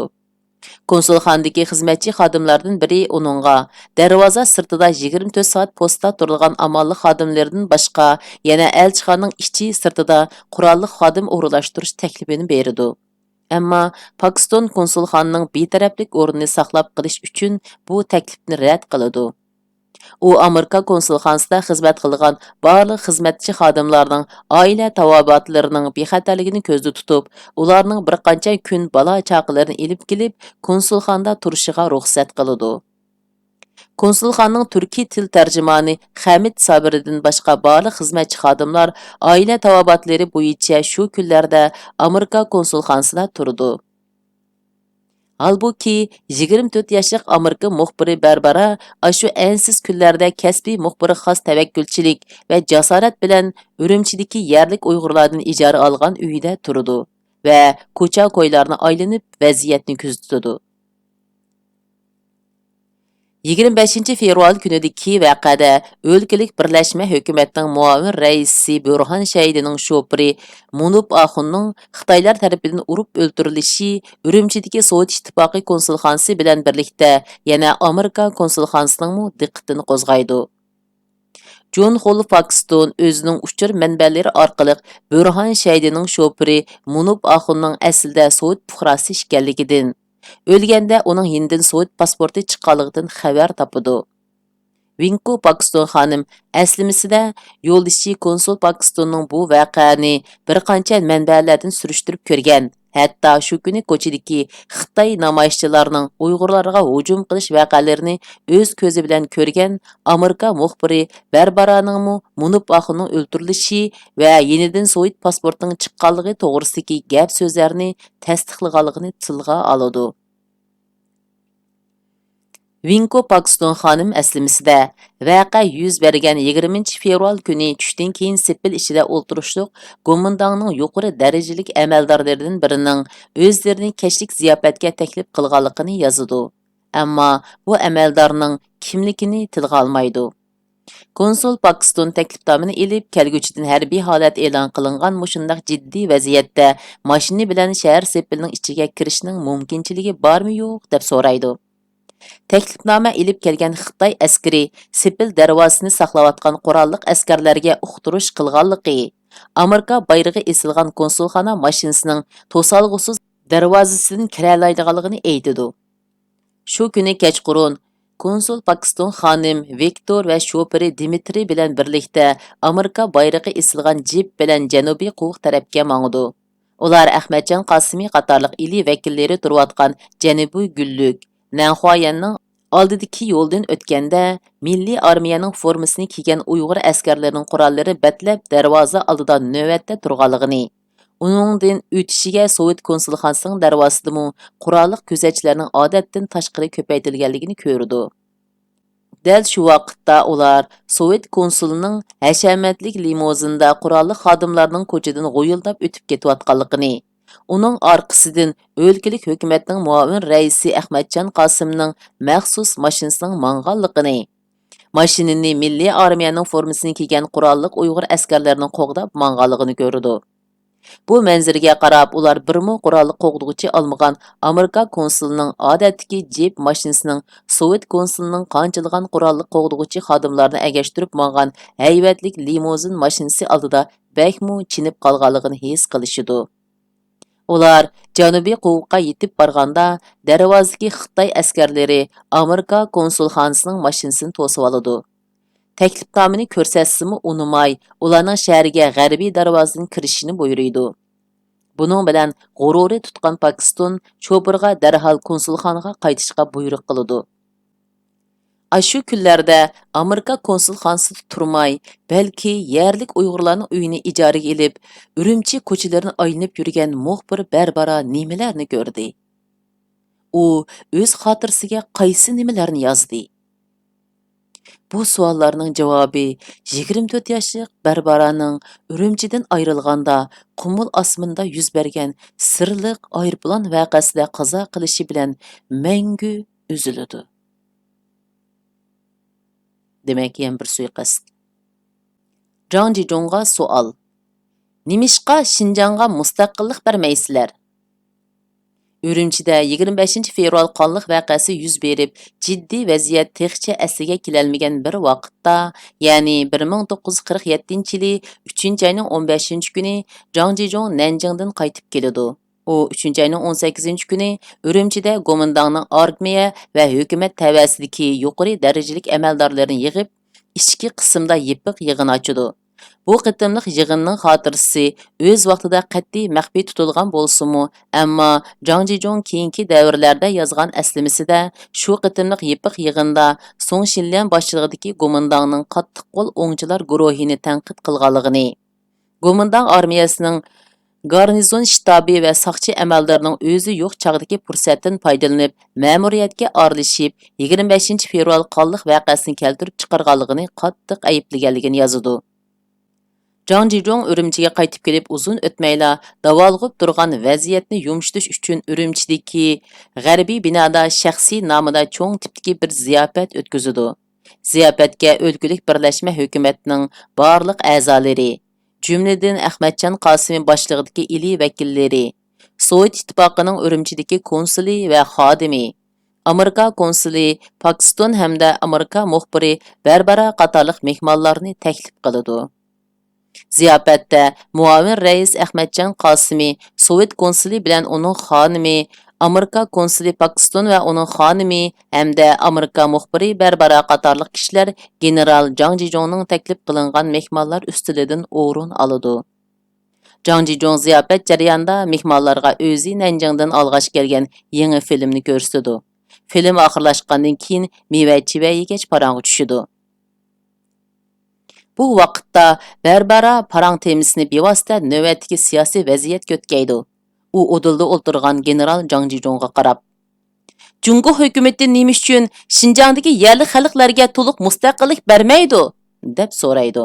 كونسۇلخانىدىكى خىزمەتچى خادىملاردىن بىرى ئۇنىڭغا دەرۋازا سىرتىدا يىگىرمە تۆت سائەت پوستا تۇرىدىغان ئامانلىق خادىملىرىدىن باشقا يەنە ئەلچىخانىنىڭ ئىچى سىرتىدا قوراللىق خادىم ئورۇنلاشتۇرۇش تەكلىپىنى بېرىدۇ. ئەمما پاكىستان كونسۇلخانىنىڭ بىتەرەپلىك ئورنىنى ساقلاپ قېلىش ئۈچۈن بۇ تەكلىپنى رەت قىلىدۇ. ئۇ ئامېرىكا كونسۇلخانىسىدا خىزمەت قىلىدىغان بارلىق خىزمەتچى خادىملارنىڭ ئائىلە تاۋابىئاتلىرىنىڭ بىخەتەرلىكىنى كۆزدە تۇتۇپ، ئۇلارنىڭ بىر قانچە كۈن بالا-چاقىلىرىنى ئېلىپ كېلىپ، كونسۇلخانىدا تۇرۇشىغا رۇخسەت قىلىدۇ. كونسۇلخانىنىڭ تۈركىي تىل تەرجىمانى خەمىت سابىرىدىن باشقا بارلىق خىزمەتچى خادىملار ئائىلە تاۋابىئاتلىرى بويىچە شۇ كۈنلەردە ئامېرىكا كونسۇلخانىسىدا تۇرىدۇ. ھالبۇكى، يىگىرمە تۆت ياشلىق ئامېرىكا مۇخبىرى بەربارا ئاشۇ ئەنسىز كۈنلەردە كەسپىي مۇخبىرغا خاس تەۋەككۈلچىلىك ۋە جاسارەت بىلەن ئۈرۈمچىدىكى يەرلىك ئۇيغۇرلاردىن ئىجارە ئالغان ئۆيىدە تۇرىدۇ ۋە كوچا-كويلارنى ئايلىنىپ ۋەزىيەتنى كۆزىتىدۇ. يىگىرمە بەشىنچى فېۋرال كۈنىدىكى ۋەقەدە ئۆلكىلىك بىرلەشمە ھۆكۈمەتنىڭ مۇئاۋىن رەئىسى بۆرھان شەيدىنىڭ شوپۇرى مۇنۇپ ئاخۇننىڭ خىتايلار تەرىپىدىن ئۇرۇپ ئۆلتۈرۈلۈشى ئۈرۈمچىدىكى سوۋېت ئىتتىپاقى كونسۇلخانىسى بىلەن بىرلىكتە يەنە ئامېرىكا كونسۇلخانىسىنىڭمۇ دىققىتىنى قوزغايدۇ. جون خول پاكستون ئۆزىنىڭ ئۇچۇر مەنبەلىرى ئارقىلىق بۆرھان شەيدىنىڭ شوپۇرى مۇنۇپ ئاخۇننىڭ ئەسلىدە سوۋېت پۇقراسى ئىكەنلىكىدىن، ئۆلگەندە ئۇنىڭ يېنىدىن سوۋېت پاسپورتى چىققانلىقىدىن خەۋەر تاپىدۇ. ۋىنكو پاكستون خانىم ئەسلىمىسىدە يولدىشى كونسۇل پاكستوننىڭ بۇ ۋەقەنى بىر قانچە مەنبەلەردىن سۈرۈشتۈرۈپ كۆرگەن، ھەتتا شۇ كۈنى كوچىدىكى خىتاي نامايىشچىلارنىڭ ئۇيغۇرلارغا ھۇجۇم قىلىش ۋەقەلىرىنى ئۆز كۆزى بىلەن كۆرگەن ئامېرىكا مۇخبىرى بەربارانىڭمۇ مۇنۇپ ئاخۇننىڭ ئۆلتۈرۈلۈشى ۋە يېنىدىن سوۋېت پاسپورتىنىڭ چىققانلىقى توغرىسىدىكى گەپ سۆزلەرنى تەستىقلىغانلىقىنى تىلغا ئالىدۇ. ۋىنكو پاكستون خانىم ئەسلىمىسىدە، ۋەقە يۈز بەرگەن يىگىرمىنچى فېۋرال كۈنى چۈشتىن كېيىن سېپىل ئىچىدە ئولتۇرۇشلۇق گومىنداڭنىڭ يۇقىرى دەرىجىلىك ئەمەلدارلىرىدىن بىرىنىڭ ئۆزلىرىنى كەچلىك زىياپەتكە تەكلىپ قىلغانلىقىنى يازىدۇ. ئەمما بۇ ئەمەلدارنىڭ كىملىكىنى تىلغا ئالمايدۇ. كونسۇل پاكستون تەكلىپنامىنى ئېلىپ، كەلگۈچىدىن ھەربىي ھالەت ئېلان قىلىنغان مۇشۇنداق جىددىي ۋەزىيەتتە ماشىنا بىلەن شەھەر سېپىلىنىڭ ئىچىگە كىرىشنىڭ مۇمكىنچىلىكى بارمۇ يوق، دەپ سورايدۇ. تەكلىپنامە ئېلىپ كەلگەن خىتاي ئەسكىرى سېپىل دەرۋازىسىنى ساقلاۋاتقان قوراللىق ئەسكەرلەرگە ئۇقتۇرۇش قىلغانلىقى، ئامېرىكا بايرىقى ئېسىلغان كونسۇلخانا ماشىنىسىنىڭ توسالغۇسىز دەرۋازىسىدىن كىرەلەيدىغانلىقىنى ئېيتىدۇ. شۇ كۈنى كەچقۇرۇن، كونسۇل پاكستون خانىم ۋىكتور ۋە شوپۇرى دىمىترىي بىلەن بىرلىكتە ئامېرىكا بايرىقى ئېسىلغان جىپ بىلەن جەنۇبىي قوۋۇق تەرەپكە ماڭىدۇ. ئۇلار ئەخمەتجان قاسىمى قاتارلىق ئىلى ۋەكىللىرى تۇرۇۋاتقان جەنۇبىي گۈللۈك، نەنخۇايەننىڭ ئالدىدىكى يولدىن ئۆتكەندە، مىللىي ئارمىيەنىڭ فورمىسىنى كىيگەن ئۇيغۇر ئەسكەرلىرىنىڭ قوراللىرى بەتلەپ دەرۋازا ئالدىدا نۆۋەتتە تۇرغانلىقىنى، ئۇنىڭدىن ئۆتۈشىگە سوۋېت كونسۇلخانىسىنىڭ دەرۋازىسىدىمۇ قوراللىق كۆزەتچىلەرنىڭ ئادەتتىن تاشقىرى كۆپەيتىلگەنلىكىنى كۆرىدۇ. دەل شۇ ۋاقىتتا ئۇلار سوۋېت كونسۇلىنىڭ ھەشەمەتلىك لىمۇزىندا قوراللىق خادىملارنىڭ كوچىدىن غويۇلداپ ئۆتۈپ كېتىۋاتقانلىقىنى، ئۇنىڭ ئارقىسىدىن ئۆلكىلىك ھۆكۈمەتنىڭ مۇئاۋىن رەئىسى ئەخمەتجان قاسىمنىڭ مەخسۇس ماشىنىسىنىڭ ماڭغانلىقىنى، ماشىنىنى مىللىي ئارمىيەنىڭ فورمىسىنى كىيگەن قوراللىق ئۇيغۇر ئەسكەرلىرىنىڭ قوغداپ ماڭغانلىقىنى كۆرىدۇ. بۇ مەنزىرىگە قاراپ، ئۇلار بىرمۇ قوراللىق قوغدىغۇچى ئالمىغان ئامېرىكا كونسۇلىنىڭ ئادەتتىكى جىپ ماشىنىسىنىڭ سوۋېت كونسۇلىنىڭ قانچىلىغان قوراللىق قوغدىغۇچى خادىملارنى ئەگەشتۈرۈپ ماڭغان ھەيۋەتلىك لىمۇزىن ماشىنىسى ئالدىدا بەكمۇ چېنىپ قالغانلىقىنى ھېس قىلىشىدۇ. ئۇلار جەنۇبىي قوۋۇققا يېتىپ بارغاندا، دەرۋازىدىكى خىتاي ئەسكەرلىرى ئامېرىكا كونسۇلخانىسىنىڭ ماشىنىسىنى توسۇۋالىدۇ. تەكلىپنامىنى كۆرسەتسىمۇ ئۇنىماي، ئۇلارنىڭ شەھەرگە غەربىي دەرۋازىدىن كىرىشىنى بۇيرۇيدۇ. بۇنىڭ بىلەن غۇرۇرى تۇتقان پاكستون شوپۇرغا دەرھال كونسۇلخانىغا قايتىشقا بۇيرۇق قىلىدۇ. ئاشۇ كۈنلەردە ئامېرىكا كونسۇلخانىسىدا تۇرماي، بەلكى يەرلىك ئۇيغۇرلارنىڭ ئۆيىنى ئىجارىگە ئېلىپ، ئۈرۈمچى كوچىلىرىنى ئايلىنىپ يۈرگەن مۇخبىر بەربارا نېمىلەرنى كۆردى؟ ئۇ ئۆز خاتىرىسىگە قايسى نېمىلەرنى يازدى؟ بۇ سوئاللارنىڭ جاۋابى يىگىرمە تۆت ياشلىق بەربارانىڭ ئۈرۈمچىدىن ئايرىلغاندا قۇمۇل ئاسمىنىدا يۈز بەرگەن سىرلىق ئايروپىلان ۋەقەسىدە قازا قىلىشى بىلەن مەڭگۈ ئۈزۈلىدۇ. دېمەك، يەنە بىر سۇيىقەست. جاڭ جىجۇڭغا سوئال. نېمىشقا شىنجاڭغا مۇستەقىللىق بەرمەيسىلەر؟ ئۈرۈمچىدە يىگىرمە بەشىنچى فېۋرال قانلىق ۋەقەسى يۈز بېرىپ، جىددىي ۋەزىيەت تېخىچە ئەسلىگە كېلەلمىگەن بىر ۋاقىتتا، يەنى بىر مىڭ توققۇز يۈز قىرىق يەتتىنچى يىلى ئۈچىنچى ئاينىڭ ئون بەشىنچى كۈنى جاڭ جىجۇڭ نەنجىڭدىن قايتىپ كېلىدۇ. ئۇ ئۈچىنچى ئاينىڭ ئون سەككىزىنچى كۈنى ئۈرۈمچىدە گومىنداڭنىڭ ئارمىيە ۋە ھۆكۈمەت تەۋەسىدىكى يۇقىرى دەرىجىلىك ئەمەلدارلىرىنى يىغىپ، ئىچكى قىسىمدا يېپىق يىغىن ئاچىدۇ. بۇ قېتىملىق يىغىننىڭ خاتىرىسى ئۆز ۋاقتىدا قەتئىي مەخپىي تۇتۇلغان بولسىمۇ، ئەمما جاڭ جىجۇڭ كېيىنكى دەۋرلەردە يازغان ئەسلىمىسىدە، شۇ قېتىملىق يېپىق يىغىندا سۇڭ شىنليەن باشچىلىقىدىكى گومىنداڭنىڭ قاتتىق قول ئوڭچىلار گۇرۇھىنى تەنقىد قىلغانلىقىنى، گومىنداڭ ئارمىيەسىنىڭ گارنىزون شتابى ۋە ساقچى ئەمەلدارىنىڭ ئۆزى يوق چاغدىكى پۇرسەتتىن پايدىلىنىپ، مەمۇرىيەتكە ئارىلىشىپ، يىگىرمە بەشىنچى فېۋرال قانلىق ۋەقەسىنى كەلتۈرۈپ چىقارغانلىقىنى قاتتىق ئەيىبلىگەنلىكىنى يازىدۇ. جاڭ جىجۇڭ ئۈرۈمچىگە قايتىپ كېلىپ ئۇزۇن ئۆتمەيلا، داۋالغۇپ تۇرغان ۋەزىيەتنى يۇمشىتىش ئۈچۈن ئۈرۈمچىدىكى غەربىي بىنادا شەخسىي نامىدا چوڭ تىپتىكى بىر زىياپەت ئۆتكۈزىدۇ. زىياپەتكە ئۆلكىلىك بىرلەشمە ھۆكۈمەتنىڭ بارلىق ئەزالىرى، جۈملىدىن ئەخمەتجان قاسىمى باشچىلىقىدىكى ئىلى ۋەكىللىرى، سوۋېت ئىتتىپاقىنىڭ ئۈرۈمچىدىكى كونسۇلى ۋە خادىمى، ئامېرىكا كونسۇلى پاكستون ھەمدە ئامېرىكا مۇخبىرى بەربارا قاتارلىق مېھمانلارنى تەكلىپ قىلىدۇ. زىياپەتتە مۇئاۋىن رەئىس ئەخمەتجان قاسىمى، سوۋېت كونسۇلى بىلەن ئۇنىڭ خانىمى، ئامېرىكا كونسۇلى پاكستون ۋە ئۇنىڭ خانىمى ھەمدە ئامېرىكا مۇخبىرى بەربارا قاتارلىق كىشىلەر گېنېرال جاڭ جىجۇڭنىڭ تەكلىپ قىلىنغان مېھمانلار ئۈستىلىدىن ئورۇن ئالىدۇ. جاڭ جىجۇڭ زىياپەت جەريانىدا مېھمانلارغا ئۆزى نەنجىڭدىن ئالغاچ كەلگەن يېڭى فىلىمنى كۆرسىتىدۇ. فىلىم ئاخىرلاشقاندىن كېيىن، مېۋە چىۋە يېگەچ پاراڭغا چۈشىدۇ. بۇ ۋاقىتتا بەربارا پاراڭ تېمىسىنى بىۋاسىتە نۆۋەتتىكى سىياسىي ۋەزىيەتكە يۆتكەيدۇ. ئۇ ئۇدۇلدا ئولتۇرغان گېنېرال جاڭ جىجۇڭغا قاراپ، جۇڭگو ھۆكۈمىتى نېمە ئۈچۈن شىنجاڭدىكى يەرلىك خەلقلەرگە تولۇق مۇستەقىللىق بەرمەيدۇ؟ دەپ سورايدۇ.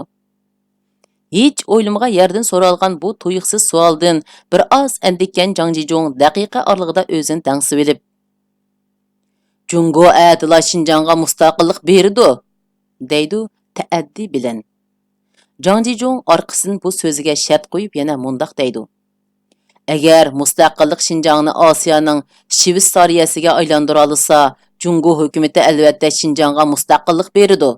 ھېچ ئويلىمىغان يەردىن سورالغان بۇ تۇيۇقسىز سوئالدىن بىر ئاز ئەندىككەن جاڭ جىجۇڭ دەقىقە ئارىلىقىدا ئۆزىنى دەڭسىۋېلىپ، جۇڭگو ئەتىلا شىنجاڭغا مۇستەقىللىق بېرىدۇ، دەيدۇ تەئەددى بىلەن. جاڭ جىجۇڭ ئارقىسىدىن بۇ سۆزىگە شەرت قويۇپ يەنە مۇنداق دەيدۇ، ئەگەر مۇستەقىللىق شىنجاڭنى ئاسىيانىڭ شىۋېتسارىيەسىگە ئايلاندۇرالىسا، جۇڭگو ھۆكۈمىتى ئەلۋەتتە شىنجاڭغا مۇستەقىللىق بېرىدۇ.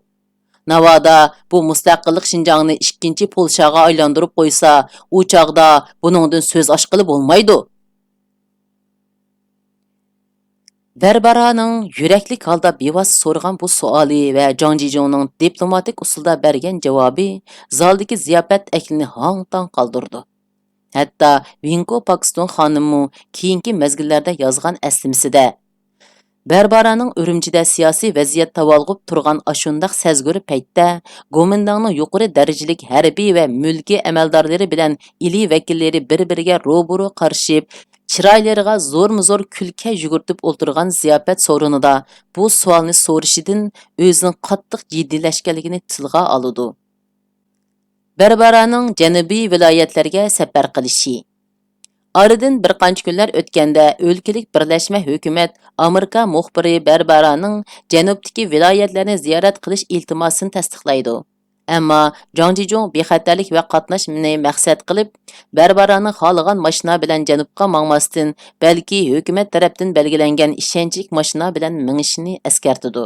ناۋادا بۇ مۇستەقىللىق شىنجاڭنى ئىككىنچى پولشاغا ئايلاندۇرۇپ قويسا، ئۇ چاغدا بۇنىڭدىن سۆز ئاچقىلى بولمايدۇ. بەربارانىڭ يۈرەكلىك ھالدا بىۋاسىتە سورىغان بۇ سوئالى ۋە جاڭ جىجۇڭنىڭ دىپلوماتىك ئۇسۇلدا بەرگەن جاۋابى زالدىكى زىياپەت ئەھلىنى ھاڭ-تاڭ قالدۇرىدۇ. ھەتتا ۋىنكو پاكستون خانىممۇ كېيىنكى مەزگىللەردە يازغان ئەسلىمىسىدە، بەربارانىڭ ئۈرۈمچىدە سىياسىي ۋەزىيەت تاۋالغۇپ تۇرغان ئاشۇنداق سەزگۈر پەيتتە، گومىنداڭنىڭ يۇقىرى دەرىجىلىك ھەربىي ۋە مۈلكىي ئەمەلدارلىرى بىلەن ئىلى ۋەكىللىرى بىر-بىرىگە روبىرو قارىشىپ، چىرايلىرىغا زورمۇزور كۈلكە يۈگۈرتۈپ ئولتۇرغان زىياپەت سورۇنىدا بۇ سوئالنى سورىشىدىن ئۆزىنىڭ قاتتىق جىددىيلەشكەنلىكىنى تىلغا ئالىدۇ. بەربارانىڭ جەنۇبىي ۋىلايەتلەرگە سەپەر قىلىشى. ئارىدىن بىر قانچە كۈنلەر ئۆتكەندە، ئۆلكىلىك بىرلەشمە ھۆكۈمەت ئامېرىكا مۇخبىرى بەربارانىڭ جەنۇبتىكى ۋىلايەتلەرنى زىيارەت قىلىش ئىلتىماسىنى تەستىقلايدۇ. ئەمما جاڭ جىجۇڭ بىخەتەرلىك ۋە قاتناشنى مەقسەت قىلىپ، بەربارانىڭ خالىغان ماشىنا بىلەن جەنۇبقا ماڭماستىن، بەلكى ھۆكۈمەت تەرەپتىن بەلگىلەنگەن ئىشەنچلىك ماشىنا بىلەن مېڭىشىنى ئەسكەرتىدۇ.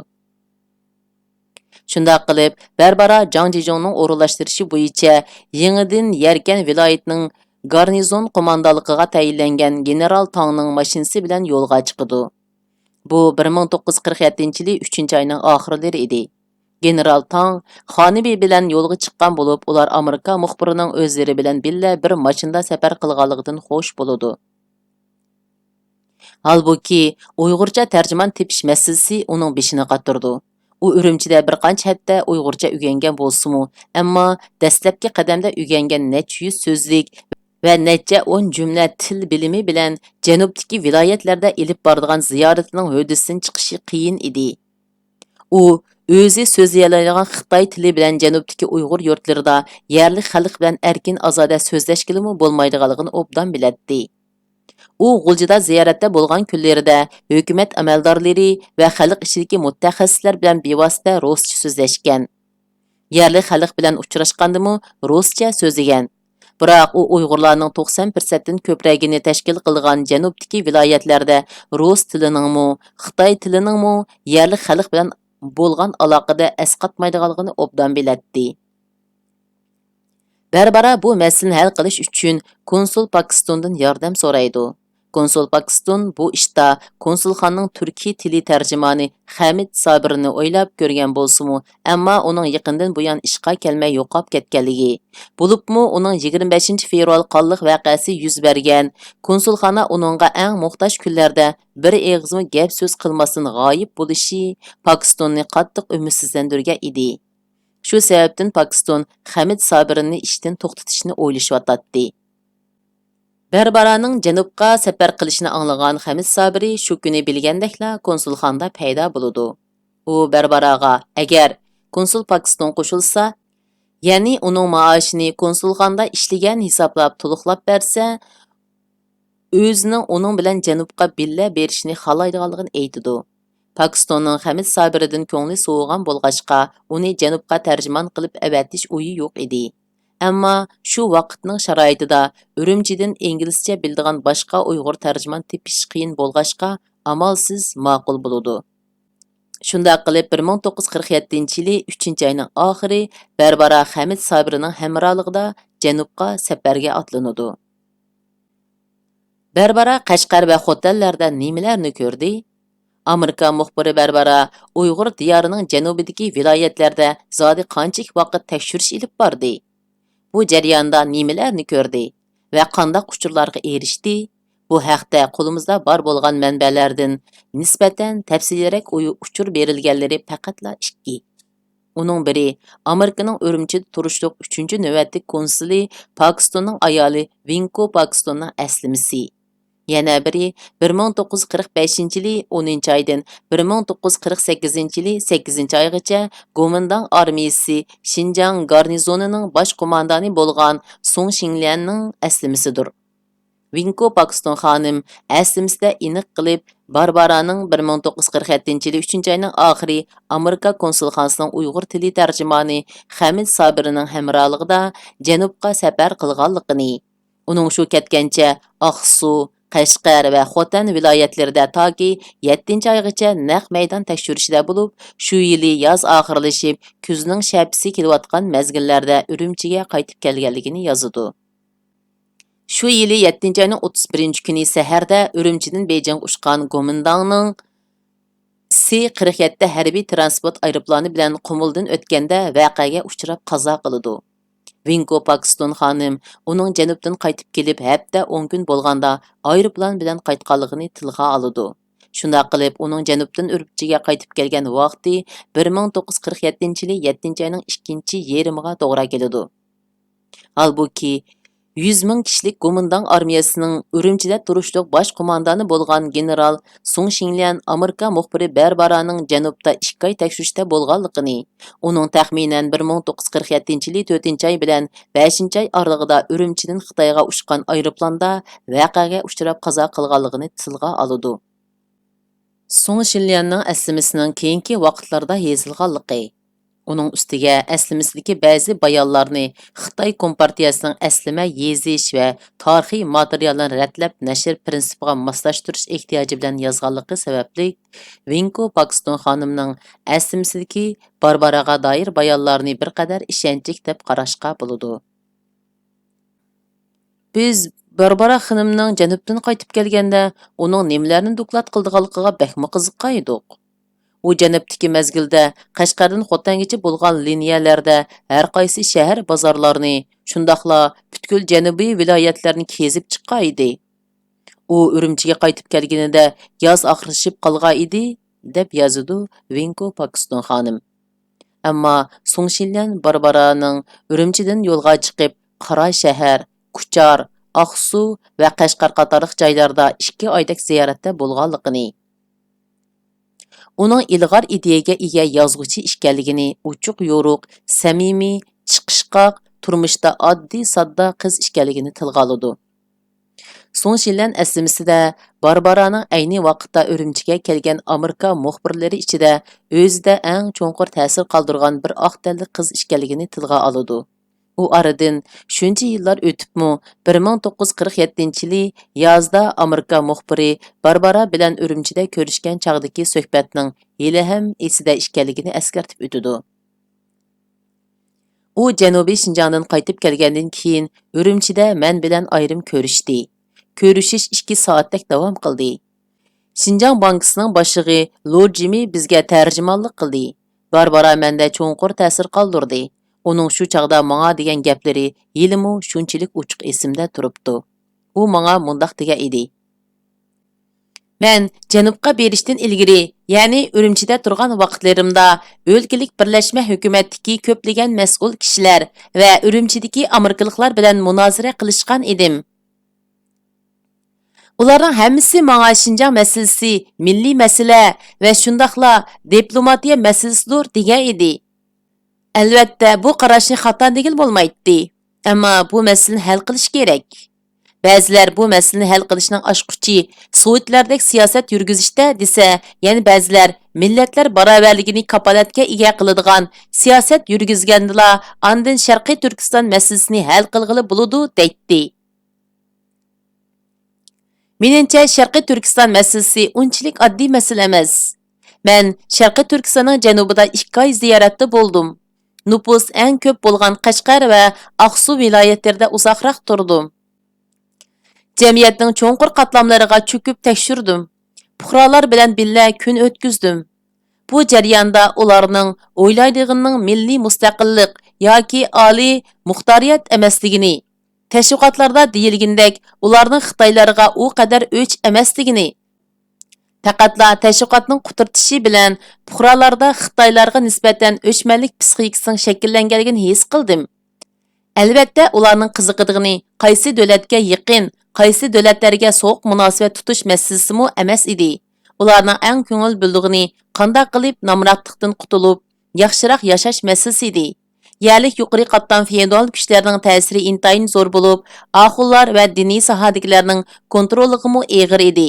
شۇنداق قىلىپ، بەربارا جاڭ جىجۇڭنىڭ ئورۇنلاشتۇرۇشى بويىچە يېڭىدىن يەركەن ۋىلايىتىنىڭ گارنىزون قوماندانلىقىغا تەيىنلەنگەن گېنېرال تاڭنىڭ ماشىنىسى بىلەن يولغا چىقىدۇ. بۇ بىر مىڭ توققۇز يۈز قىرىق يەتتىنچى يىلى ئۈچىنچى ئاينىڭ ئاخىرلىرى ئىدى. گېنېرال تاڭ خانىمى بىلەن يولغا چىققان بولۇپ، ئۇلار ئامېرىكا مۇخبىرىنىڭ ئۆزلىرى بىلەن بىللە بىر ماشىنىدا سەپەر قىلغانلىقىدىن خوش بولىدۇ. ھالبۇكى، ئۇيغۇرچە تەرجىمان تېپىش مەسىلىسى ئۇنىڭ بېشىنى قاتۇرىدۇ. ئۇ ئۈرۈمچىدە بىر قانچە ھەپتە ئۇيغۇرچە ئۆگەنگەن بولسىمۇ، ئەمما دەسلەپكى قەدەمدە ئۆگەنگەن نەچچە يۈز سۆزلۈك ۋە نەچچە ئون جۈملە تىل بىلىمى بىلەن جەنۇبتىكى ۋىلايەتلەردە ئېلىپ بارىدىغان زىيارىتىنىڭ ھۆددىسىدىن چىقىشى قىيىن ئىدى. ئۇ ئۆزى سۆزلىيەلەيدىغان خىتاي تىلى بىلەن جەنۇبتىكى ئۇيغۇر يۇرتلىرىدا يەرلىك خەلق بىلەن ئەركىن ئازادە سۆزلەشكىلىمۇ بولمايدىغانلىقىنى ئوبدان بىلەتتى. ئۇ غۇلجىدا زىيارەتتە بولغان كۈنلىرىدە ھۆكۈمەت ئەمەلدارلىرى ۋە خەلق ئىچىدىكى مۇتەخەسسىسلەر بىلەن بىۋاسىتە رۇسچە سۆزلەشكەن. يەرلىك خەلق بىلەن ئۇچراشقاندىمۇ رۇسچە سۆزلىگەن. بىراق ئۇ ئۇيغۇرلارنىڭ توقسان پىرسەنتتىن كۆپرەكىنى تەشكىل قىلغان جەنۇبتىكى ۋىلايەتلەردە رۇس تىلىنىڭمۇ، خىتاي تىلىنىڭمۇ يەرلىك خەلق بىلەن بولغان ئالاقىدە ئەسقاتمايدىغانلىقىنى ئوبدان بىلەتتى. بەربارا بۇ مەسىلىنى ھەل قىلىش ئۈچۈن كونسۇل پاكىستوندىن ياردەم سورايدۇ. كونسۇل پاكىستون بۇ ئىشتا كونسۇلخانىنىڭ تۈركىي تىلى تەرجىمانى خەمىت سابىرنى ئويلاپ كۆرگەن بولسىمۇ، ئەمما ئۇنىڭ يېقىندىن بۇيان ئىشقا كەلمەي يوقاپ كەتكەنلىكى، بولۇپمۇ ئۇنىڭ يىگىرمە بەشىنچى فېۋرال قانلىق ۋەقەسى يۈز بەرگەن، كونسۇلخانا ئۇنىڭغا ئەڭ موھتاج كۈنلەردە بىر ئېغىزمۇ گەپ سۆز قىلماستىن غايىب بولۇشى پاكىستوننى قاتتىق ئۈمىدسىزلەندۈرگەن ئىدى. شۇ سەۋەبتىن پاكىستون خەمىت سابىرنى ئىشتىن توختىتىشنى ئويلىشىۋاتاتتى. بەربارانىڭ جەنۇبقا سەپەر قىلىشىنى ئاڭلىغان خەمىت سابىرى شۇ كۈنى بىلگەندەكلا كونسۇلخانىدا پەيدا بولىدۇ. ئۇ بەرباراغا، ئەگەر كونسۇل پاكىستون قوشۇلسا، يەنى ئۇنىڭ مائاشىنى كونسۇلخانىدا ئىشلىگەن ھېسابلاپ تولۇقلاپ بەرسە، ئۆزىنىڭ ئۇنىڭ بىلەن جەنۇبقا بىللە بېرىشنى خالايدىغانلىقىنى ئېيتىدۇ. پاكىستوننىڭ خەمىت سابىرىدىن كۆڭلى سوۋۇغان بولغاچقا، ئۇنى جەنۇبقا تەرجىمان قىلىپ ئەۋەتىش ئويى يوق ئىدى. ئەمما شۇ ۋاقىتنىڭ شارائىتىدا ئۈرۈمچىدىن ئىنگلىزچە بىلىدىغان باشقا ئۇيغۇر تەرجىمان تېپىش قىيىن بولغاچقا، ئامالسىز ماقۇل بولىدۇ. شۇنداق قىلىپ، بىر مىڭ توققۇز يۈز قىرىق يەتتىنچى يىلى ئۈچىنچى ئاينىڭ ئاخىرى بەربارا خەمىت سابىرنىڭ ھەمراھلىقىدا جەنۇبقا سەپەرگە ئاتلىنىدۇ. بەربارا قەشقەر ۋە خوتەنلەردە نېمىلەرنى كۆردى؟ ئامېرىكا مۇخبىرى بەربارا ئۇيغۇر دىيارىنىڭ جەنۇبىدىكى ۋىلايەتلەردە زادى قانچىلىك ۋاقىت تەكشۈرۈش ئېلىپ باردى؟ بۇ جەرياندا نېمىلەرنى كۆردى ۋە قانداق ئۇچۇرلارغا ئېرىشتى؟ بۇ ھەقتە قولىمىزدا بار بولغان مەنبەلەردىن نىسبەتەن تەپسىلىيرەك ئۇيۇ-، ئۇچۇر بېرىلگەنلىرى پەقەتلا ئىككى. ئۇنىڭ بىرى، ئامېرىكىنىڭ ئۈرۈمچىدە تۇرۇشلۇق ئۈچىنچى نۆۋەتلىك كونسۇلى، پاكىستاننىڭ ئايالى ۋىنكو پاكىستاننىڭ ئەسلىمىسى. يەنە بىرى، بىر مىڭ توققۇز يۈز قىرىق بەشىنچى يىلى ئونىنچى ئايدىن بىر مىڭ توققۇز يۈز قىرىق سەككىزىنچى يىلى سەككىزىنچى ئايغىچە گومىنداڭ ئارمىيىسى شىنجاڭ گارنىزونىنىڭ باش قوماندانى بولغان سۇڭ شىڭليەننىڭ ئەسلىمىسىدۇر. ۋىنكو پاكىستون خانىم ئەسلىمىسىدە ئېنىق قىلىپ، باربارانىڭ بىر مىڭ توققۇز يۈز قىرىق يەتتىنچى يىلى ئۈچىنچى ئاينىڭ ئاخىرى ئامېرىكا كونسۇلخانىسىنىڭ ئۇيغۇر تىلى تەرجىمانى خەمىت سابىرنىڭ ھەمراھلىقىدا جەنۇبقا سەپەر قىلغانلىقىنى، ئۇنىڭ شۇ كەتكەنچە ئاقسۇ، قەشقەر ۋە خوتەن ۋىلايەتلىرىدە تاكى يەتتىنچى ئايغىچە نەق مەيدان تەكشۈرۈشىدە بولۇپ، شۇ يىلى ياز ئاخىرلىشىپ، كۈزنىڭ شەپىسى كېلىۋاتقان مەزگىللەردە ئۈرۈمچىگە قايتىپ كەلگەنلىكىنى يازىدۇ. شۇ يىلى يەتتىنچى ئاينىڭ ئوتتۇز بىرىنچى كۈنى سەھەردە ئۈرۈمچىدىن بېيجىڭغا ئۇچقان گومىنداڭنىڭ سى قىرىق يەتتە ھەربىي تىرانسپورت ئايروپىلانى بىلەن قۇمۇلدىن ئۆتكەندە ۋەقەگە ئۇچراپ قازا قىلىدۇ. ۋىنكو پاكستون خانىم ئۇنىڭ جەنۇبتىن قايتىپ كېلىپ ھەپتە ئون كۈن بولغاندا ئايروپىلان بىلەن قايتقانلىقىنى تىلغا ئالىدۇ. شۇنداق قىلىپ ئۇنىڭ جەنۇبتىن ئۈرۈمچىگە قايتىپ كەلگەن ۋاقتى بىر مىڭ توققۇز يۈز قىرىق يەتتىنچى يىلى يەتتىنچى ئاينىڭ ئىككىنچى يېرىمىغا توغرا كېلىدۇ. ھالبۇكى، يۈز مىڭ كىشىلىك گومىنداڭ ئارمىيەسىنىڭ ئۈرۈمچىدە تۇرۇشلۇق باش قوماندانى بولغان گېنېرال سۇڭ شىڭليەن ئامېرىكا مۇخبىرى بەربارانىڭ جەنۇبتا ئىككى ئاي تەكشۈرۈشتە بولغانلىقىنى، ئۇنىڭ تەخمىنەن بىر مىڭ توققۇز يۈز قىرىق يەتتىنچى يىلى تۆتىنچى ئاي بىلەن بەشىنچى ئاي ئارىلىقىدا ئۈرۈمچىدىن خىتايغا ئۇچقان ئايروپىلاندا ۋەقەگە ئۇچراپ قازا قىلغانلىقىنى تىلغا ئالىدۇ. سۇڭ شىنليەننىڭ ئەسلىمىسىنىڭ كېيىنكى ۋاقىتلاردا يېزىلغانلىقى، ئۇنىڭ ئۈستىگە ئەسلىمىسىدىكى بەزى بايانلارنى خىتاي كومپارتىيەسىنىڭ ئەسلىمە يېزىش ۋە تارىخىي ماتېرىياللارنى رەتلەپ نەشر پىرىنسىپىغا ماسلاشتۇرۇش ئېھتىياجى بىلەن يازغانلىقى سەۋەبلىك، ۋىنكو پاكستون خانىمنىڭ ئەسلىمىسىدىكى بارباراغا دائىر بايانلارنى بىر قەدەر ئىشەنچلىك دەپ قاراشقا بولىدۇ. بىز باربارا خېنىمنىڭ جەنۇبتىن قايتىپ كەلگەندە، ئۇنىڭ نېمىلەرنى دوكلات قىلىدىغانلىقىغا بەكمۇ قىزىققان ئىدۇق. ئۇ جەنۇبتىكى مەزگىلدە قەشقەردىن خوتەنگىچە بولغان لىنىيەلەردە ھەر قايسى شەھەر بازارلارنى، شۇنداقلا پۈتكۈل جەنۇبىي ۋىلايەتلەرنى كېزىپ چىققان ئىدى. ئۇ ئۈرۈمچىگە قايتىپ كەلگىنىدە ياز ئاخىرلىشىپ قالغان ئىدى، دەپ يازىدۇ ۋىنكو پاكستون خانىم. ئەمما سۇڭ شىنليەن باربارانىڭ ئۈرۈمچىدىن يولغا چىقىپ، قاراشەھەر، كۇچار، ئاقسۇ ۋە قەشقەر قاتارلىق جايلاردا ئىككى ئايدەك زىيارەتتە بولغانلىقىنى، ئۇنىڭ ئىلغار ئىدىيەگە ئىگە يازغۇچى ئىكەنلىكىنى، ئوچۇق-يورۇق، سەمىمىي، چىقىشقاق، تۇرمۇشتا ئاددىي-ساددا قىز ئىكەنلىكىنى تىلغا ئالىدۇ. سۇڭ شىنلەن ئەسلىمىسىدە باربارانىڭ ئەينى ۋاقىتتا ئۈرۈمچىگە كەلگەن ئامېرىكا مۇخبىرلىرى ئىچىدە ئۆزىدە ئەڭ چوڭقۇر تەسىر قالدۇرغان بىر ئاق تەنلىك قىز ئىكەنلىكىنى تىلغا ئالىدۇ. ئۇ ئارىدىن شۇنچە يىللار ئۆتۈپمۇ، بىر مىڭ توققۇز يۈز قىرىق يەتتىنچى يىلى يازدا ئامېرىكا مۇخبىرى باربارا بىلەن ئۈرۈمچىدە كۆرۈشكەن چاغدىكى سۆھبەتنىڭ ھېلىھەم ئېسىدە ئىكەنلىكىنى ئەسكەرتىپ ئۆتىدۇ. ئۇ جەنۇبىي شىنجاڭدىن قايتىپ كەلگەندىن كېيىن، ئۈرۈمچىدە مەن بىلەن ئايرىم كۆرۈشتى. كۆرۈشۈش ئىككى سائەتتەك داۋام قىلدى. شىنجاڭ بانكىسىنىڭ باشلىقى لو جىمى بىزگە تەرجىمانلىق قىلدى. باربارا مەندە چوڭقۇر تەسىر قالدۇردى. ئۇنىڭ شۇ چاغدا ماڭا دېگەن گەپلىرى ھېلىمۇ شۇنچىلىك ئوچۇق ئېسىمدە تۇرۇپتۇ. ئۇ ماڭا مۇنداق دېگەن ئىدى: مەن جەنۇبقا بېرىشتىن ئىلگىرى، يەنى ئۈرۈمچىدە تۇرغان ۋاقىتلىرىمدا، ئۆلكىلىك بىرلەشمە ھۆكۈمەتتىكى كۆپلىگەن مەسئۇل كىشىلەر ۋە ئۈرۈمچىدىكى ئامېرىكىلىقلار بىلەن مۇنازىرە قىلىشقان ئىدىم. ئۇلارنىڭ ھەممىسى ماڭا شىنجاڭ مەسىلىسى مىللىي مەسىلە ۋە شۇنداقلا دىپلوماتىيە مەسىلىسىدۇر دېگەن ئىدى. ئەلۋەتتە، بۇ قاراشنى خاتا دېگىلى بولمايتتى. ئەمما بۇ مەسىلىنى ھەل قىلىش كېرەك. بەزىلەر بۇ مەسىلىنى ھەل قىلىشنىڭ ئاچقۇچى سوۋېتلەردەك سىياسەت يۈرگۈزۈشتە دېسە، يەنە بەزىلەر مىللەتلەر باراۋەرلىكىنى كاپالەتكە ئىگە قىلىدىغان سىياسەت يۈرگۈزگەندىلا ئاندىن شەرقىي تۈركىستان مەسىلىسىنى ھەل قىلغىلى بولىدۇ دەيتتى. مېنىڭچە، شەرقىي تۈركىستان مەسىلىسى ئۇنچىلىك ئاددىي مەسىلە ئەمەس. مەن شەرقىي تۈركىستاننىڭ جەنۇبىدا ئىككى ئاي زىيارەتتە بولدۇم. نوپۇس ئەڭ كۆپ بولغان قەشقەر ۋە ئاقسۇ ۋىلايەتلىرىدە ئۇزاقراق تۇردۇم. جەمئىيەتنىڭ چوڭقۇر قاتلاملىرىغا چۆكۈپ تەكشۈردۈم. پۇقرالار بىلەن بىللە كۈن ئۆتكۈزدۈم. بۇ جەرياندا ئۇلارنىڭ ئويلايدىغىنىنىڭ مىللىي مۇستەقىللىق ياكى ئالىي مۇختارىيەت ئەمەسلىكىنى، تەشۋىقاتلاردا دېيىلگىنىدەك ئۇلارنىڭ خىتايلارغا ئۇ قەدەر ئۆچ ئەمەسلىكىنى، پەقەتلا تەشۋىقاتنىڭ قۇترىتىشى بىلەن پۇقرالاردا خىتايلارغا نىسبەتەن ئۆچمەنلىك پىسخىكىسىنىڭ شەكىللەنگەنلىكىنى ھېس قىلدىم. ئەلۋەتتە، ئۇلارنىڭ قىزىقىدىغىنى قايسى دۆلەتكە يېقىن، قايسى دۆلەتلەرگە سوغۇق مۇناسىۋەت تۇتۇش مەسىلىسىمۇ ئەمەس ئىدى. ئۇلارنىڭ ئەڭ كۆڭۈل بۆلىدىغىنى قانداق قىلىپ نامراتلىقتىن قۇتۇلۇپ، ياخشىراق ياشاش مەسىلىسى ئىدى. يەرلىك يۇقىرى قاتلام فېئودال كۈچلەرنىڭ تەسىرى ئىنتايىن زور بولۇپ، ئاخۇنلار ۋە دىنىي ساھەدىكىلەرنىڭ كونترولىغىمۇ ئېغىر ئىدى.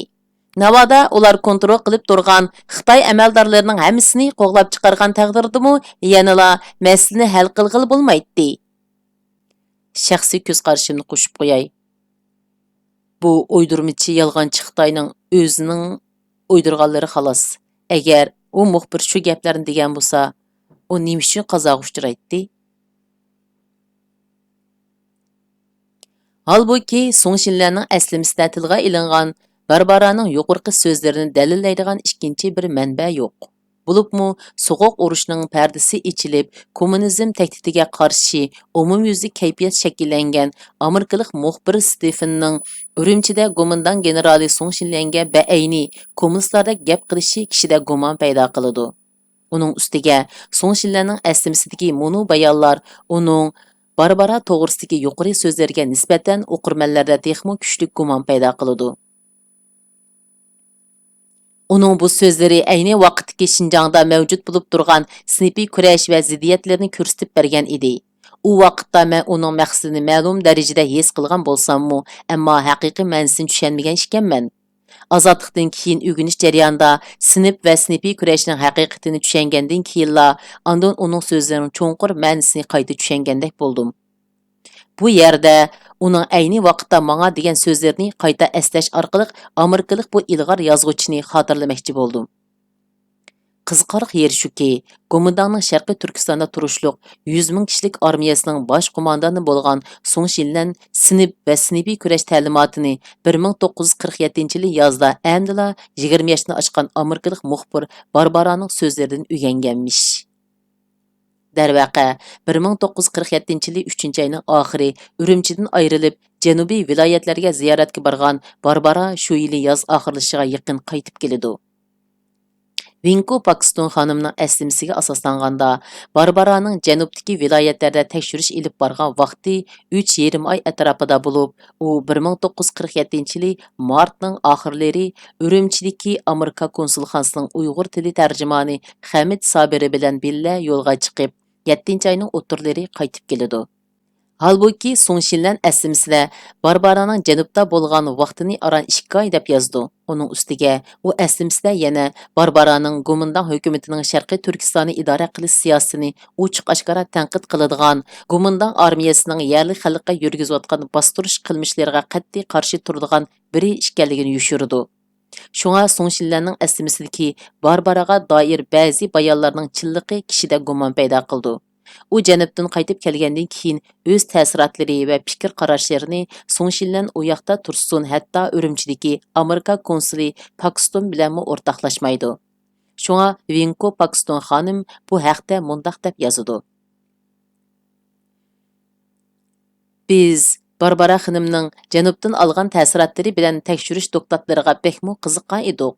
ناۋادا ئۇلار كونترول قىلىپ تۇرغان خىتاي ئەمەلدارلىرىنىڭ ھەممىسىنى قوغلاپ چىقارغان تەقدىردىمۇ يەنىلا مەسىلىنى ھەل قىلغىلى بولمايتتى. شەخسىي كۆز قارىشىمنى قوشۇپ قوياي. بۇ ئويدۇرمىچى يالغانچى خىتاينىڭ ئۆزىنىڭ ئويدۇرغانلىرى خالاس. ئەگەر ئۇ مۇخبىر شۇ گەپلەرنى دېگەن بولسا، ئۇ نېمە ئۈچۈن قازاغا ئۇچرايتتى؟ ھالبۇكى، سۇڭ شىنلەننىڭ ئەسلىمىسىدە تىلغا ئېلىنغان باربارانىڭ يۇقىرىقى سۆزلىرىنى دەلىللەيدىغان ئىككىنچى بىر مەنبە يوق. بولۇپمۇ، سوغۇق ئۇرۇشنىڭ پەردىسى ئېچىلىپ، كوممۇنىزم تەھدىتىگە قارشى ئومۇميۈزلۈك كەيپىيات شەكىللەنگەن ئامېرىكىلىق مۇخبىر ستېفېننىڭ ئۈرۈمچىدە گومىنداڭ گېنېرالى سۇڭ شىنلەنگە بەئەينى كوممۇنىستلاردەك گەپ قىلىشى كىشىدە گۇمان پەيدا قىلىدۇ. ئۇنىڭ ئۈستىگە، سۇڭ شىنلەننىڭ ئەسلىمىسىدىكى مۇنۇ بايانلار ئۇنىڭ باربارا توغرىسىدىكى يۇقىرى سۆزلىرىگە نىسبەتەن ئوقۇرمەنلەردە تېخىمۇ كۈچلۈك گۇمان پەيدا قىلىدۇ. ئۇنىڭ بۇ سۆزلىرى ئەينى ۋاقىتتىكى شىنجاڭدا مەۋجۇت بولۇپ تۇرغان سىنىپىي كۈرەش ۋە زىددىيەتلىرىنى كۆرسىتىپ بەرگەن ئىدى. ئۇ ۋاقىتتا مەن ئۇنىڭ مەقسىتىنى مەلۇم دەرىجىدە ھېس قىلغان بولساممۇ، ئەمما ھەقىقىي مەنىسىنى چۈشەنمىگەن ئىكەنمەن. ئازادلىقتىن كېيىن ئۆگىنىش جەريانىدا سىنىپ ۋە سىنىپىي كۈرەشنىڭ ھەقىقىتىنى چۈشەنگەندىن كېيىنلا، ئاندىن ئۇنىڭ سۆزلىرىنىڭ چوڭقۇر مەنىسىنى قايتا چۈشەنگەندەك بولدۇم. بۇ يەردە ئۇنىڭ ئەينى ۋاقىتتا ماڭا دېگەن سۆزلىرىنى قايتا ئەسلەش ئارقىلىق ئامېرىكىلىق بۇ ئىلغار يازغۇچىنى خاتىرىلىمەكچى بولدۇم. قىزىقارلىق يېرى شۇكى، گومىنداڭنىڭ شەرقىي تۈركىستاندا تۇرۇشلۇق يۈز مىڭ كىشىلىك ئارمىيەسىنىڭ باش قوماندانى بولغان سۇڭ شىنلەن سىنىپ ۋە سىنىپىي كۈرەش تەلىماتىنى بىر مىڭ توققۇز يۈز قىرىق يەتتىنچى يىلى يازدا ئەمدىلا يىگىرمە ياشتىن ئاشقان ئامېرىكىلىق مۇخبىر باربارانىڭ سۆزلىرىدىن ئۆگەنگەنمىش. دەرۋەقە، بىر مىڭ توققۇز يۈز قىرىق يەتتىنچى يىلى ئۈچىنچى ئاينىڭ ئاخىرى ئۈرۈمچىدىن ئايرىلىپ، جەنۇبىي ۋىلايەتلەرگە زىيارەتكە بارغان باربارا شۇ يىلى ياز ئاخىرلىشىغا يېقىن قايتىپ كېلىدۇ. ۋىنكو پاكستون خانىمنىڭ ئەسلىمىسىگە ئاساسلانغاندا، باربارانىڭ جەنۇبتىكى ۋىلايەتلەردە تەكشۈرۈش ئېلىپ بارغان ۋاقتى ئۈچ يېرىم ئاي ئەتراپىدا بولۇپ، ئۇ بىر مىڭ توققۇز يۈز قىرىق يەتتىنچى يىلى مارتنىڭ ئاخىرلىرى ئۈرۈمچىدىكى ئامېرىكا كونسۇلخانىسىنىڭ ئۇيغۇر تىلى تەرجىمانى خەمىت سابىرى بىلەن بىللە يولغا چىقىپ، يەتتىنچى ئاينىڭ ئوتتۇرىلىرى قايتىپ كېلىدۇ. ھالبۇكى، سۇڭ شىنلەن ئەسلىمىسىدە باربارانىڭ جەنۇبتا بولغان ۋاقتىنى ئاران ئىككى ئاي دەپ يازىدۇ. ئۇنىڭ ئۈستىگە، ئۇ ئەسلىمىسىدە يەنە باربارانىڭ گومىنداڭ ھۆكۈمىتىنىڭ شەرقىي تۈركىستاننى ئىدارە قىلىش سىياسىتىنى ئوچۇق-ئاشكارا تەنقىد قىلىدىغان، گومىنداڭ ئارمىيەسىنىڭ يەرلىك خەلققە يۈرگۈزۈۋاتقان باستۇرۇش قىلمىشلىرىغا قەتئىي قارشى تۇرىدىغان بىرى ئىكەنلىكىنى يوشۇرىدۇ. شۇڭا سۇڭ شىنلەننىڭ ئەسلىمىسىدىكى بارباراغا دائىر بەزى بايانلارنىڭ چىنلىقى كىشىدە گۇمان پەيدا قىلىدۇ. ئۇ جەنۇبتىن قايتىپ كەلگەندىن كېيىن ئۆز تەسىراتلىرى ۋە پىكىر قاراشلىرىنى سۇڭ شىنلەن ئۇ ياقتا تۇرسۇن، ھەتتا ئۈرۈمچىدىكى ئامېرىكا كونسۇلى پاكستون بىلەنمۇ ئورتاقلاشمايدۇ. شۇڭا ۋىنكو پاكستون خانىم بۇ ھەقتە مۇنداق دەپ يازىدۇ. بىز باربارا خېنىمنىڭ جەنۇبتىن ئالغان تەسىراتلىرى بىلەن تەكشۈرۈش دوكلاتلىرىغا بەكمۇ قىزىققان ئىدۇق.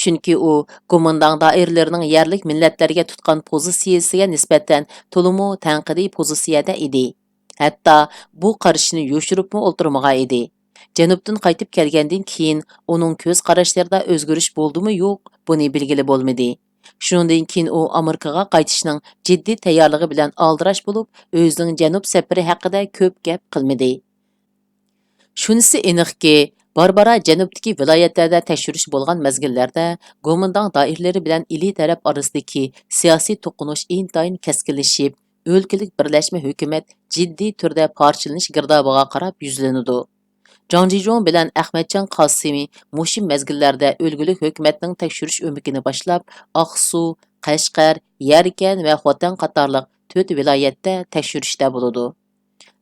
چۈنكى ئۇ گومىنداڭ دائىرىلىرىنىڭ يەرلىك مىللەتلەرگە تۇتقان پوزىتسىيىسىگە نىسبەتەن تولىمۇ تەنقىدىي پوزىتسىيەدە ئىدى. ھەتتا بۇ قارىشىنى يوشۇرۇپمۇ ئولتۇرمىغان ئىدى. جەنۇبتىن قايتىپ كەلگەندىن كېيىن ئۇنىڭ كۆز قاراشلىرىدا ئۆزگىرىش بولدىمۇ يوق، بۇنى بىلگىلى بولمىدى. شۇنىڭدىن كېيىن ئۇ ئامېرىكىغا قايتىشنىڭ جىددىي تەييارلىقى بىلەن ئالدىراش بولۇپ، ئۆزىنىڭ جەنۇب سەپىرى ھەققىدە كۆپ گەپ قىلمىدى. شۇنىسى ئېنىقكى، باربارا جەنۇبتىكى ۋىلايەتلەردە تەكشۈرۈش بولغان مەزگىللەردە گومىنداڭ دائىرىلىرى بىلەن ئىلى تەرەپ ئارىسىدىكى سىياسىي توقۇنۇش ئىنتايىن كەسكىنلىشىپ، ئۆلكىلىك بىرلەشمە ھۆكۈمەت جىددىي تۈردە پارچىلىنىش گىردابىغا قاراپ يۈزلىنىدۇ. جاڭ جىجۇڭ بىلەن ئەخمەتجان قاسىمى مۇشۇ مەزگىللەردە ئۆلكىلىك ھۆكۈمەتنىڭ تەكشۈرۈش ئۆمىكىنى باشلاپ، ئاقسۇ، قەشقەر، يەركەن ۋە خوتەن قاتارلىق تۆت ۋىلايەتتە تەكشۈرۈشتە بولىدۇ.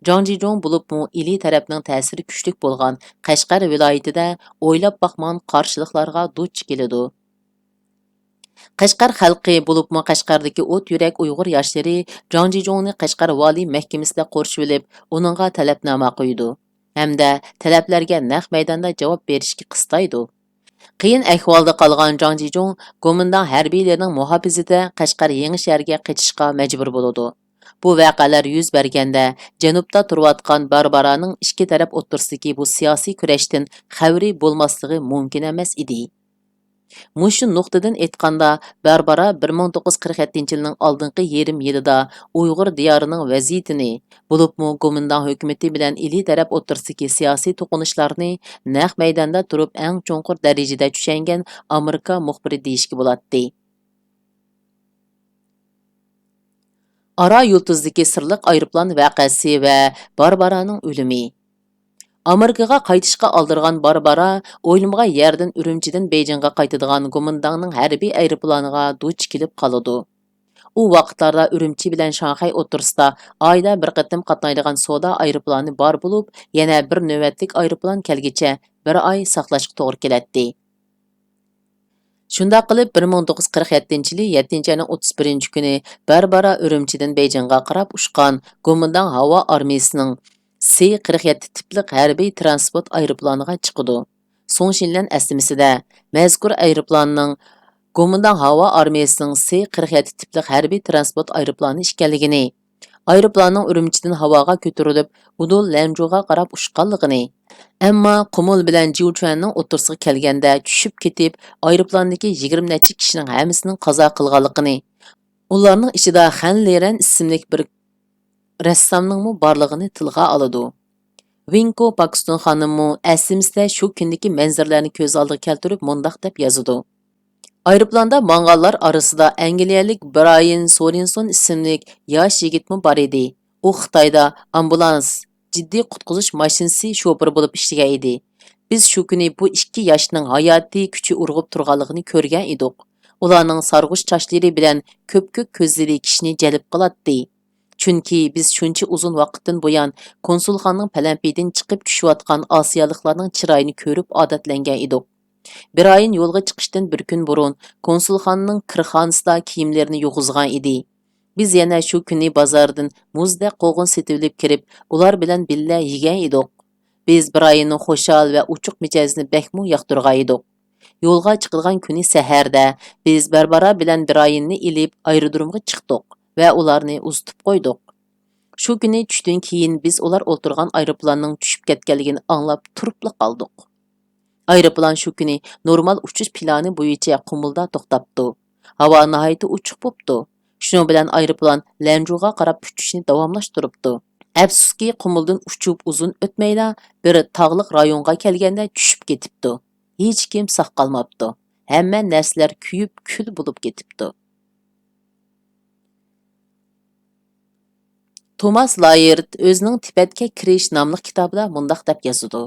جاڭ جىجۇڭ بولۇپمۇ ئىلى تەرەپنىڭ تەسىرى كۈچلۈك بولغان قەشقەر ۋىلايىتىدە ئويلاپ باقمىغان قارشىلىقلارغا دۇچ كېلىدۇ. قەشقەر خەلقى، بولۇپمۇ قەشقەردىكى ئوت يۈرەك ئۇيغۇر ياشلىرى جاڭ جىجۇڭنى قەشقەر ۋالىي مەھكىمىسىدە قورشىۋېلىپ، ئۇنىڭغا تەلەپنامە قويىدۇ ھەمدە تەلەپلەرگە نەق مەيداندا جاۋاب بېرىشكە قىستايدۇ. قىيىن ئەھۋالدا قالغان جاڭ جىجۇڭ گومىنداڭ ھەربىيلىرىنىڭ مۇھاپىزىتىدە قەشقەر يېڭى شەھەرگە قېچىشقا مەجبۇر بولىدۇ. بۇ ۋەقەلەر يۈز بەرگەندە، جەنۇبتا تۇرۇۋاتقان باربارانىڭ ئىككى تەرەپ ئوتتۇرىسىدىكى بۇ سىياسىي كۈرەشتىن خەۋىرى بولماسلىقى مۇمكىن ئەمەس ئىدى. مۇشۇ نۇقتىدىن ئېيتقاندا، باربارا بىر مىڭ توققۇز يۈز قىرىق يەتتىنچى يىلنىڭ ئالدىنقى يېرىم يىلىدا ئۇيغۇر دىيارىنىڭ ۋەزىيىتىنى، بولۇپمۇ گومىنداڭ ھۆكۈمىتى بىلەن ئىلى تەرەپ ئوتتۇرىسىدىكى سىياسىي توقۇنۇشلارنى نەق مەيداندا تۇرۇپ ئەڭ چوڭقۇر دەرىجىدە چۈشەنگەن ئامېرىكا مۇخبىرى دېيىشكە بولاتتى. ئارا يۇلتۇزدىكى سىرلىق ئايروپىلان ۋەقەسى ۋە باربارانىڭ ئۆلۈمى. ئامېرىكىغا قايتىشقا ئالدىرىغان باربارا ئويلىمىغان يەردىن ئۈرۈمچىدىن بېيجىڭغا قايتىدىغان گومىنداڭنىڭ ھەربىي ئايروپىلانىغا دۇچ كېلىپ قالىدۇ. ئۇ ۋاقىتلاردا ئۈرۈمچى بىلەن شاڭخەي ئوتتۇرىسىدا ئايدا بىر قېتىم قاتنايدىغان سودا ئايروپىلانى بار بولۇپ، يەنە بىر نۆۋەتلىك ئايروپىلان كەلگىچە بىر ئاي ساقلاشقا توغرا كېلەتتى. شۇنداق قىلىپ، بىر مىڭ توققۇز يۈز قىرىق يەتتىنچى يىلى يەتتىنچى ئاينىڭ ئوتتۇز بىرىنچى كۈنى باربارا ئۈرۈمچىدىن بېيجىڭغا قاراپ ئۇچقان گومىنداڭ ھاۋا ئارمىيىسىنىڭ سى قىرىق يەتتە تىپلىق ھەربىي تىرانسپورت ئايروپىلانىغا چىقىدۇ. سۇڭ شىنلەن ئەسلىمىسىدە، مەزكۇر ئايروپىلاننىڭ گومىنداڭ ھاۋا ئارمىيىسىنىڭ سى قىرىق يەتتە تىپلىق ھەربىي تىرانسپورت ئايروپىلانى ئىكەنلىكىنى، ئايروپىلاننىڭ ئۈرۈمچىدىن ھاۋاغا كۆتۈرۈلۈپ، ئۇدۇل لەنجۇغا قاراپ ئۇچقانلىقىنى، ئەمما قۇمۇل بىلەن جيۇچۈەننىڭ ئوتتۇرىسىغا كەلگەندە چۈشۈپ كېتىپ، ئايروپىلاندىكى يىگىرمە نەچچە كىشىنىڭ ھەممىسىنىڭ قازا قىلغانلىقىنى، ئۇلارنىڭ ئىچىدە خەن لېرەن ئىسىملىك بىر رەسسامنىڭمۇ بارلىقىنى تىلغا ئالىدۇ. ۋىنكو پاكستون خانىممۇ ئەسلىمىسىدە شۇ كۈندىكى مەنزىرىلەرنى كۆز ئالدىغا كەلتۈرۈپ مۇنداق دەپ يازىدۇ: ئايروپىلاندا مانغانلار ئارىسىدا ئەنگلىيەلىك برايان سورېنسون ئىسىملىك ياش يىگىتمۇ بار ئىدى. ئۇ خىتايدا ئامبۇلانس، جىددىي قۇتقۇزۇش ماشىنىسى شوپۇرى بولۇپ ئىشلىگەن ئىدى. بىز شۇ كۈنى بۇ ئىككى ياشنىڭ ھاياتىي كۈچى ئۇرغۇپ تۇرغانلىقىنى كۆرگەن ئىدۇق. ئۇلارنىڭ سارغۇچ چاچلىرى بىلەن كۆپكۆك كۆزلىرى كىشىنى جەلپ قىلاتتى. چۈنكى بىز شۇنچە ئۇزۇن ۋاقىتتىن بۇيان كونسۇلخانىنىڭ پەلەمپىيىدىن چىقىپ چۈشۈۋاتقان ئاسىيالىقلارنىڭ چىرايىنى كۆرۈپ ئادەتلەنگەن ئىدۇق. برايان يولغا چىقىشتىن بىر كۈن بۇرۇن كونسۇلخانىنىڭ كىرخانىسىدا كىيىملىرىنى يۇغۇزغان ئىدى. بىز يەنە شۇ كۈنى بازاردىن مۇزدەك قوغۇن سېتىۋېلىپ كىرىپ، ئۇلار بىلەن بىللە يېگەن ئىدۇق. بىز براياننىڭ خۇشال ۋە ئوچۇق مىجەزىنى بەكمۇ ياقتۇرغان ئىدۇق. يولغا چىقىدىغان كۈنى سەھەردە بىز باربارا بىلەن براياننى ئېلىپ ئايرودرومغا چىقتۇق ۋە ئۇلارنى ئۇزىتىپ قويدۇق. شۇ كۈنى چۈشتىن كېيىن بىز ئۇلار ئولتۇرغان ئايروپىلاننىڭ چۈشۈپ كەتكەنلىكىنى ئاڭلاپ تۇرۇپلا قالدۇق. ئايروپىلان شۇ كۈنى نورمال ئۇچۇش پىلانى بويىچە قۇمۇلدا توختاپتۇ. ھاۋا ناھايىتى ئوچۇق بوپتۇ. شۇنىڭ بىلەن ئايروپىلان لەنجۇغا قاراپ ئۇچۇشنى داۋاملاشتۇرۇپتۇ. ئەپسۇسكى، قۇمۇلدىن ئۇچۇپ ئۇزۇن ئۆتمەيلا بىر تاغلىق رايونغا كەلگەندە چۈشۈپ كېتىپتۇ. ھېچكىم ساق قالماپتۇ. ھەممە نەرسىلەر كۆيۈپ كۈل بولۇپ كېتىپتۇ. توماس لايېرت ئۆزىنىڭ تىبەتكە كىرىش ناملىق كىتابىدا مۇنداق دەپ يازىدۇ: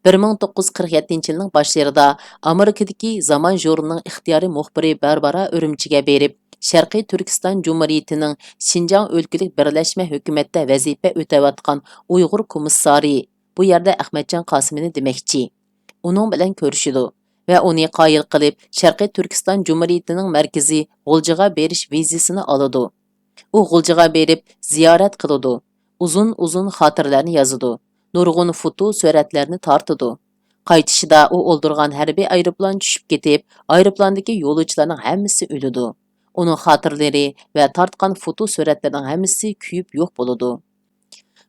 بىر مىڭ توققۇز يۈز قىرىق يەتتىنچى يىلنىڭ باشلىرىدا ئامېرىكىدىكى زامان ژۇرنىلىنىڭ ئىختىيارىي مۇخبىرى باربارا ئۈرۈمچىگە بېرىپ، شەرقىي تۈركىستان جۇمھۇرىيىتىنىڭ شىنجاڭ ئۆلكىلىك بىرلەشمە ھۆكۈمەتتە ۋەزىپە ئۆتەۋاتقان ئۇيغۇر كومىسسارى، بۇ يەردە ئەخمەتجان قاسىمىنى دېمەكچى، ئۇنىڭ بىلەن كۆرۈشىدۇ ۋە ئۇنى قايىل قىلىپ، شەرقىي تۈركىستان جۇمھۇرىيىتىنىڭ مەركىزى غۇلجىغا بېرىش ۋىزىسىنى ئالىدۇ. ئۇ غۇلجىغا بېرىپ زىيارەت قىلىدۇ، ئۇزۇن-ئۇزۇن خاتىرىلەرنى يازىدۇ، نۇرغۇن فوتو سۈرەتلەرنى تارتىدۇ. قايتىشىدا ئۇ ئولتۇرغان ھەربىي ئايروپىلان چۈشۈپ كېتىپ، ئايروپىلاندىكى يولۇچىلارنىڭ ھەممىسى ئۆلىدۇ. ئۇنىڭ خاتىرىلىرى ۋە تارتقان فوتو سۈرەتلىرىنىڭ ھەممىسى كۆيۈپ يوق بولىدۇ.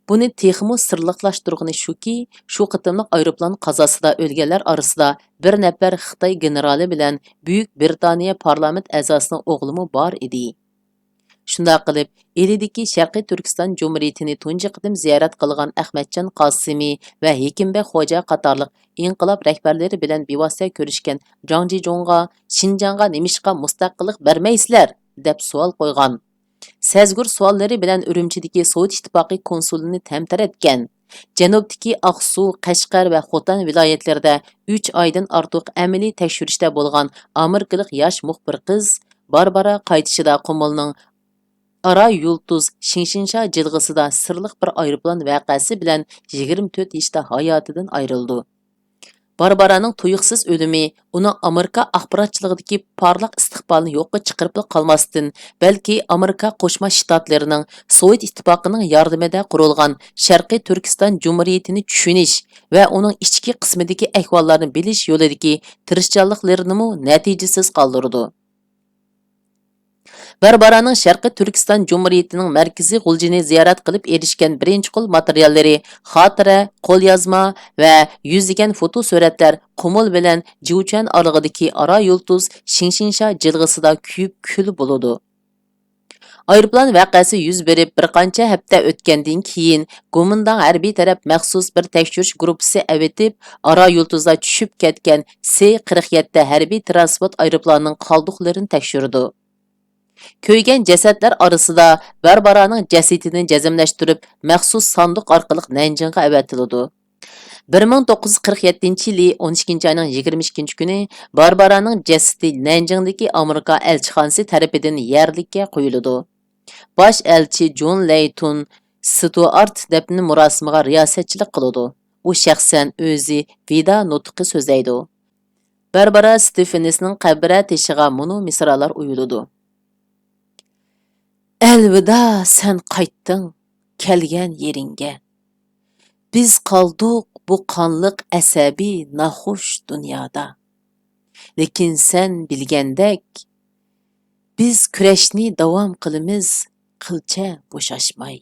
بۇنى تېخىمۇ سىرلىقلاشتۇرغىنى شۇكى، شۇ قېتىملىق ئايروپىلان قازاسىدا ئۆلگەنلەر ئارىسىدا بىر نەپەر خىتاي گېنېرالى بىلەن بۈيۈك بىرىتانىيە پارلامېنت ئەزاسىنىڭ ئوغلىمۇ بار ئىدى. شۇنداق قىلىپ، ئىلىدىكى شەرقىي تۈركىستان جۇمھۇرىيىتىنى تۇنجى قېتىم زىيارەت قىلغان ئەخمەتجان قاسىمى ۋە ھېكىمبەگ خوجا قاتارلىق ئىنقىلاب رەھبەرلىرى بىلەن بىۋاسىتە كۆرۈشكەن جاڭ جىجۇڭغا، شىنجاڭغا نېمىشقا مۇستەقىللىق بەرمەيسىلەر؟ دەپ سوئال قويغان. سەزگۈر سوئاللىرى بىلەن ئۈرۈمچىدىكى سوۋېت ئىتتىپاقى كونسۇلىنى تەمتەرەتكەن. جەنۇبتىكى ئاقسۇ، قەشقەر ۋە خوتەن ۋىلايەتلىرىدە ئۈچ ئايدىن ئارتۇق ئەمەلىي تەكشۈرۈشتە بولغان ئامېرىكىلىق ياش مۇخبىر قىز باربارا قايتىشىدا قۇمۇلنىڭ ئارا يۇلتۇز شىڭشىڭشا جىلغىسىدا سىرلىق بىر ئايروپىلان ۋەقەسى بىلەن يىگىرمە تۆت يېشىدا ھاياتىدىن ئايرىلىدۇ. باربارانىڭ تۇيۇقسىز ئۆلۈمى ئۇنىڭ ئامېرىكا ئاخباراتچىلىقىدىكى پارلاق ئىستىقبالىنى يوققا چىقىرىپلا قالماستىن، بەلكى ئامېرىكا قوشما شتاتلىرىنىڭ سوۋېت ئىتتىپاقىنىڭ ياردىمىدە قۇرۇلغان شەرقىي تۈركىستان جۇمھۇرىيىتىنى چۈشىنىش ۋە ئۇنىڭ ئىچكى قىسمىدىكى ئەھۋاللارنى بىلىش يولىدىكى تىرىشچانلىقلىرىنىمۇ نەتىجىسىز قالدۇرىدۇ. باربارانىڭ شەرقىي تۈركىستان جۇمھۇرىيىتىنىڭ مەركىزى غۇلجىنى زىيارەت قىلىپ ئېرىشكەن بىرىنچى قول ماتېرىياللىرى، خاتىرە، قوليازما ۋە يۈزلىگەن فوتو سۈرەتلەر قۇمۇل بىلەن جيۇچۈەن ئارىلىقىدىكى ئارا يۇلتۇز شىڭشىڭشا جىلغىسىدا كۆيۈپ كۈل بولىدۇ. ئايروپىلان ۋەقەسى يۈز بېرىپ بىر قانچە ھەپتە ئۆتكەندىن كېيىن، گومىنداڭ ھەربىي تەرەپ مەخسۇس بىر تەكشۈرۈش گۇرۇپپىسى ئەۋېتىپ، ئارا يۇلتۇزدا چۈشۈپ كەتكەن سى قىرىق يەتتە ھەربىي تىرانسپورت ئايروپىلانىنىڭ قالدۇقلىرىنى تەكشۈرىدۇ. كۆيگەن جەسەتلەر ئارىسىدا باربارانىڭ جەسىتىنى جەزملەشتۈرۈپ، مەخسۇس ساندۇق ئارقىلىق نەنجىڭغا ئەۋەتىلىدۇ. بىر مىڭ توققۇز يۈز قىرىق يەتتىنچى يىلى ئون ئىككىنچى ئاينىڭ يىگىرمە ئىككىنچى كۈنى باربارانىڭ جەسىتى نەنجىڭدىكى ئامېرىكا ئەلچىخانىسى تەرىپىدىن يەرلىككە قويۇلىدۇ. باش ئەلچى جون لەيتون ستۇئارت دەپنە مۇراسىمىغا رىياسەتچىلىك قىلىدۇ. ئۇ شەخسەن ئۆزى ۋىدا نۇتۇقى سۆزلەيدۇ. باربارا ستېفېنسنىڭ قەبرە تېشىغا مۇنۇ مىسرالار ئويۇلىدۇ. ئەلۋىدا، سەن قايتتىڭ كەلگەن يېرىڭگە. بىز قالدۇق بۇ قانلىق ئەسەبىي ناخۇش دۇنيادا. لېكىن سەن بىلگەندەك، بىز كۈرەشنى داۋام قىلىمىز قىلچە بوشاشماي.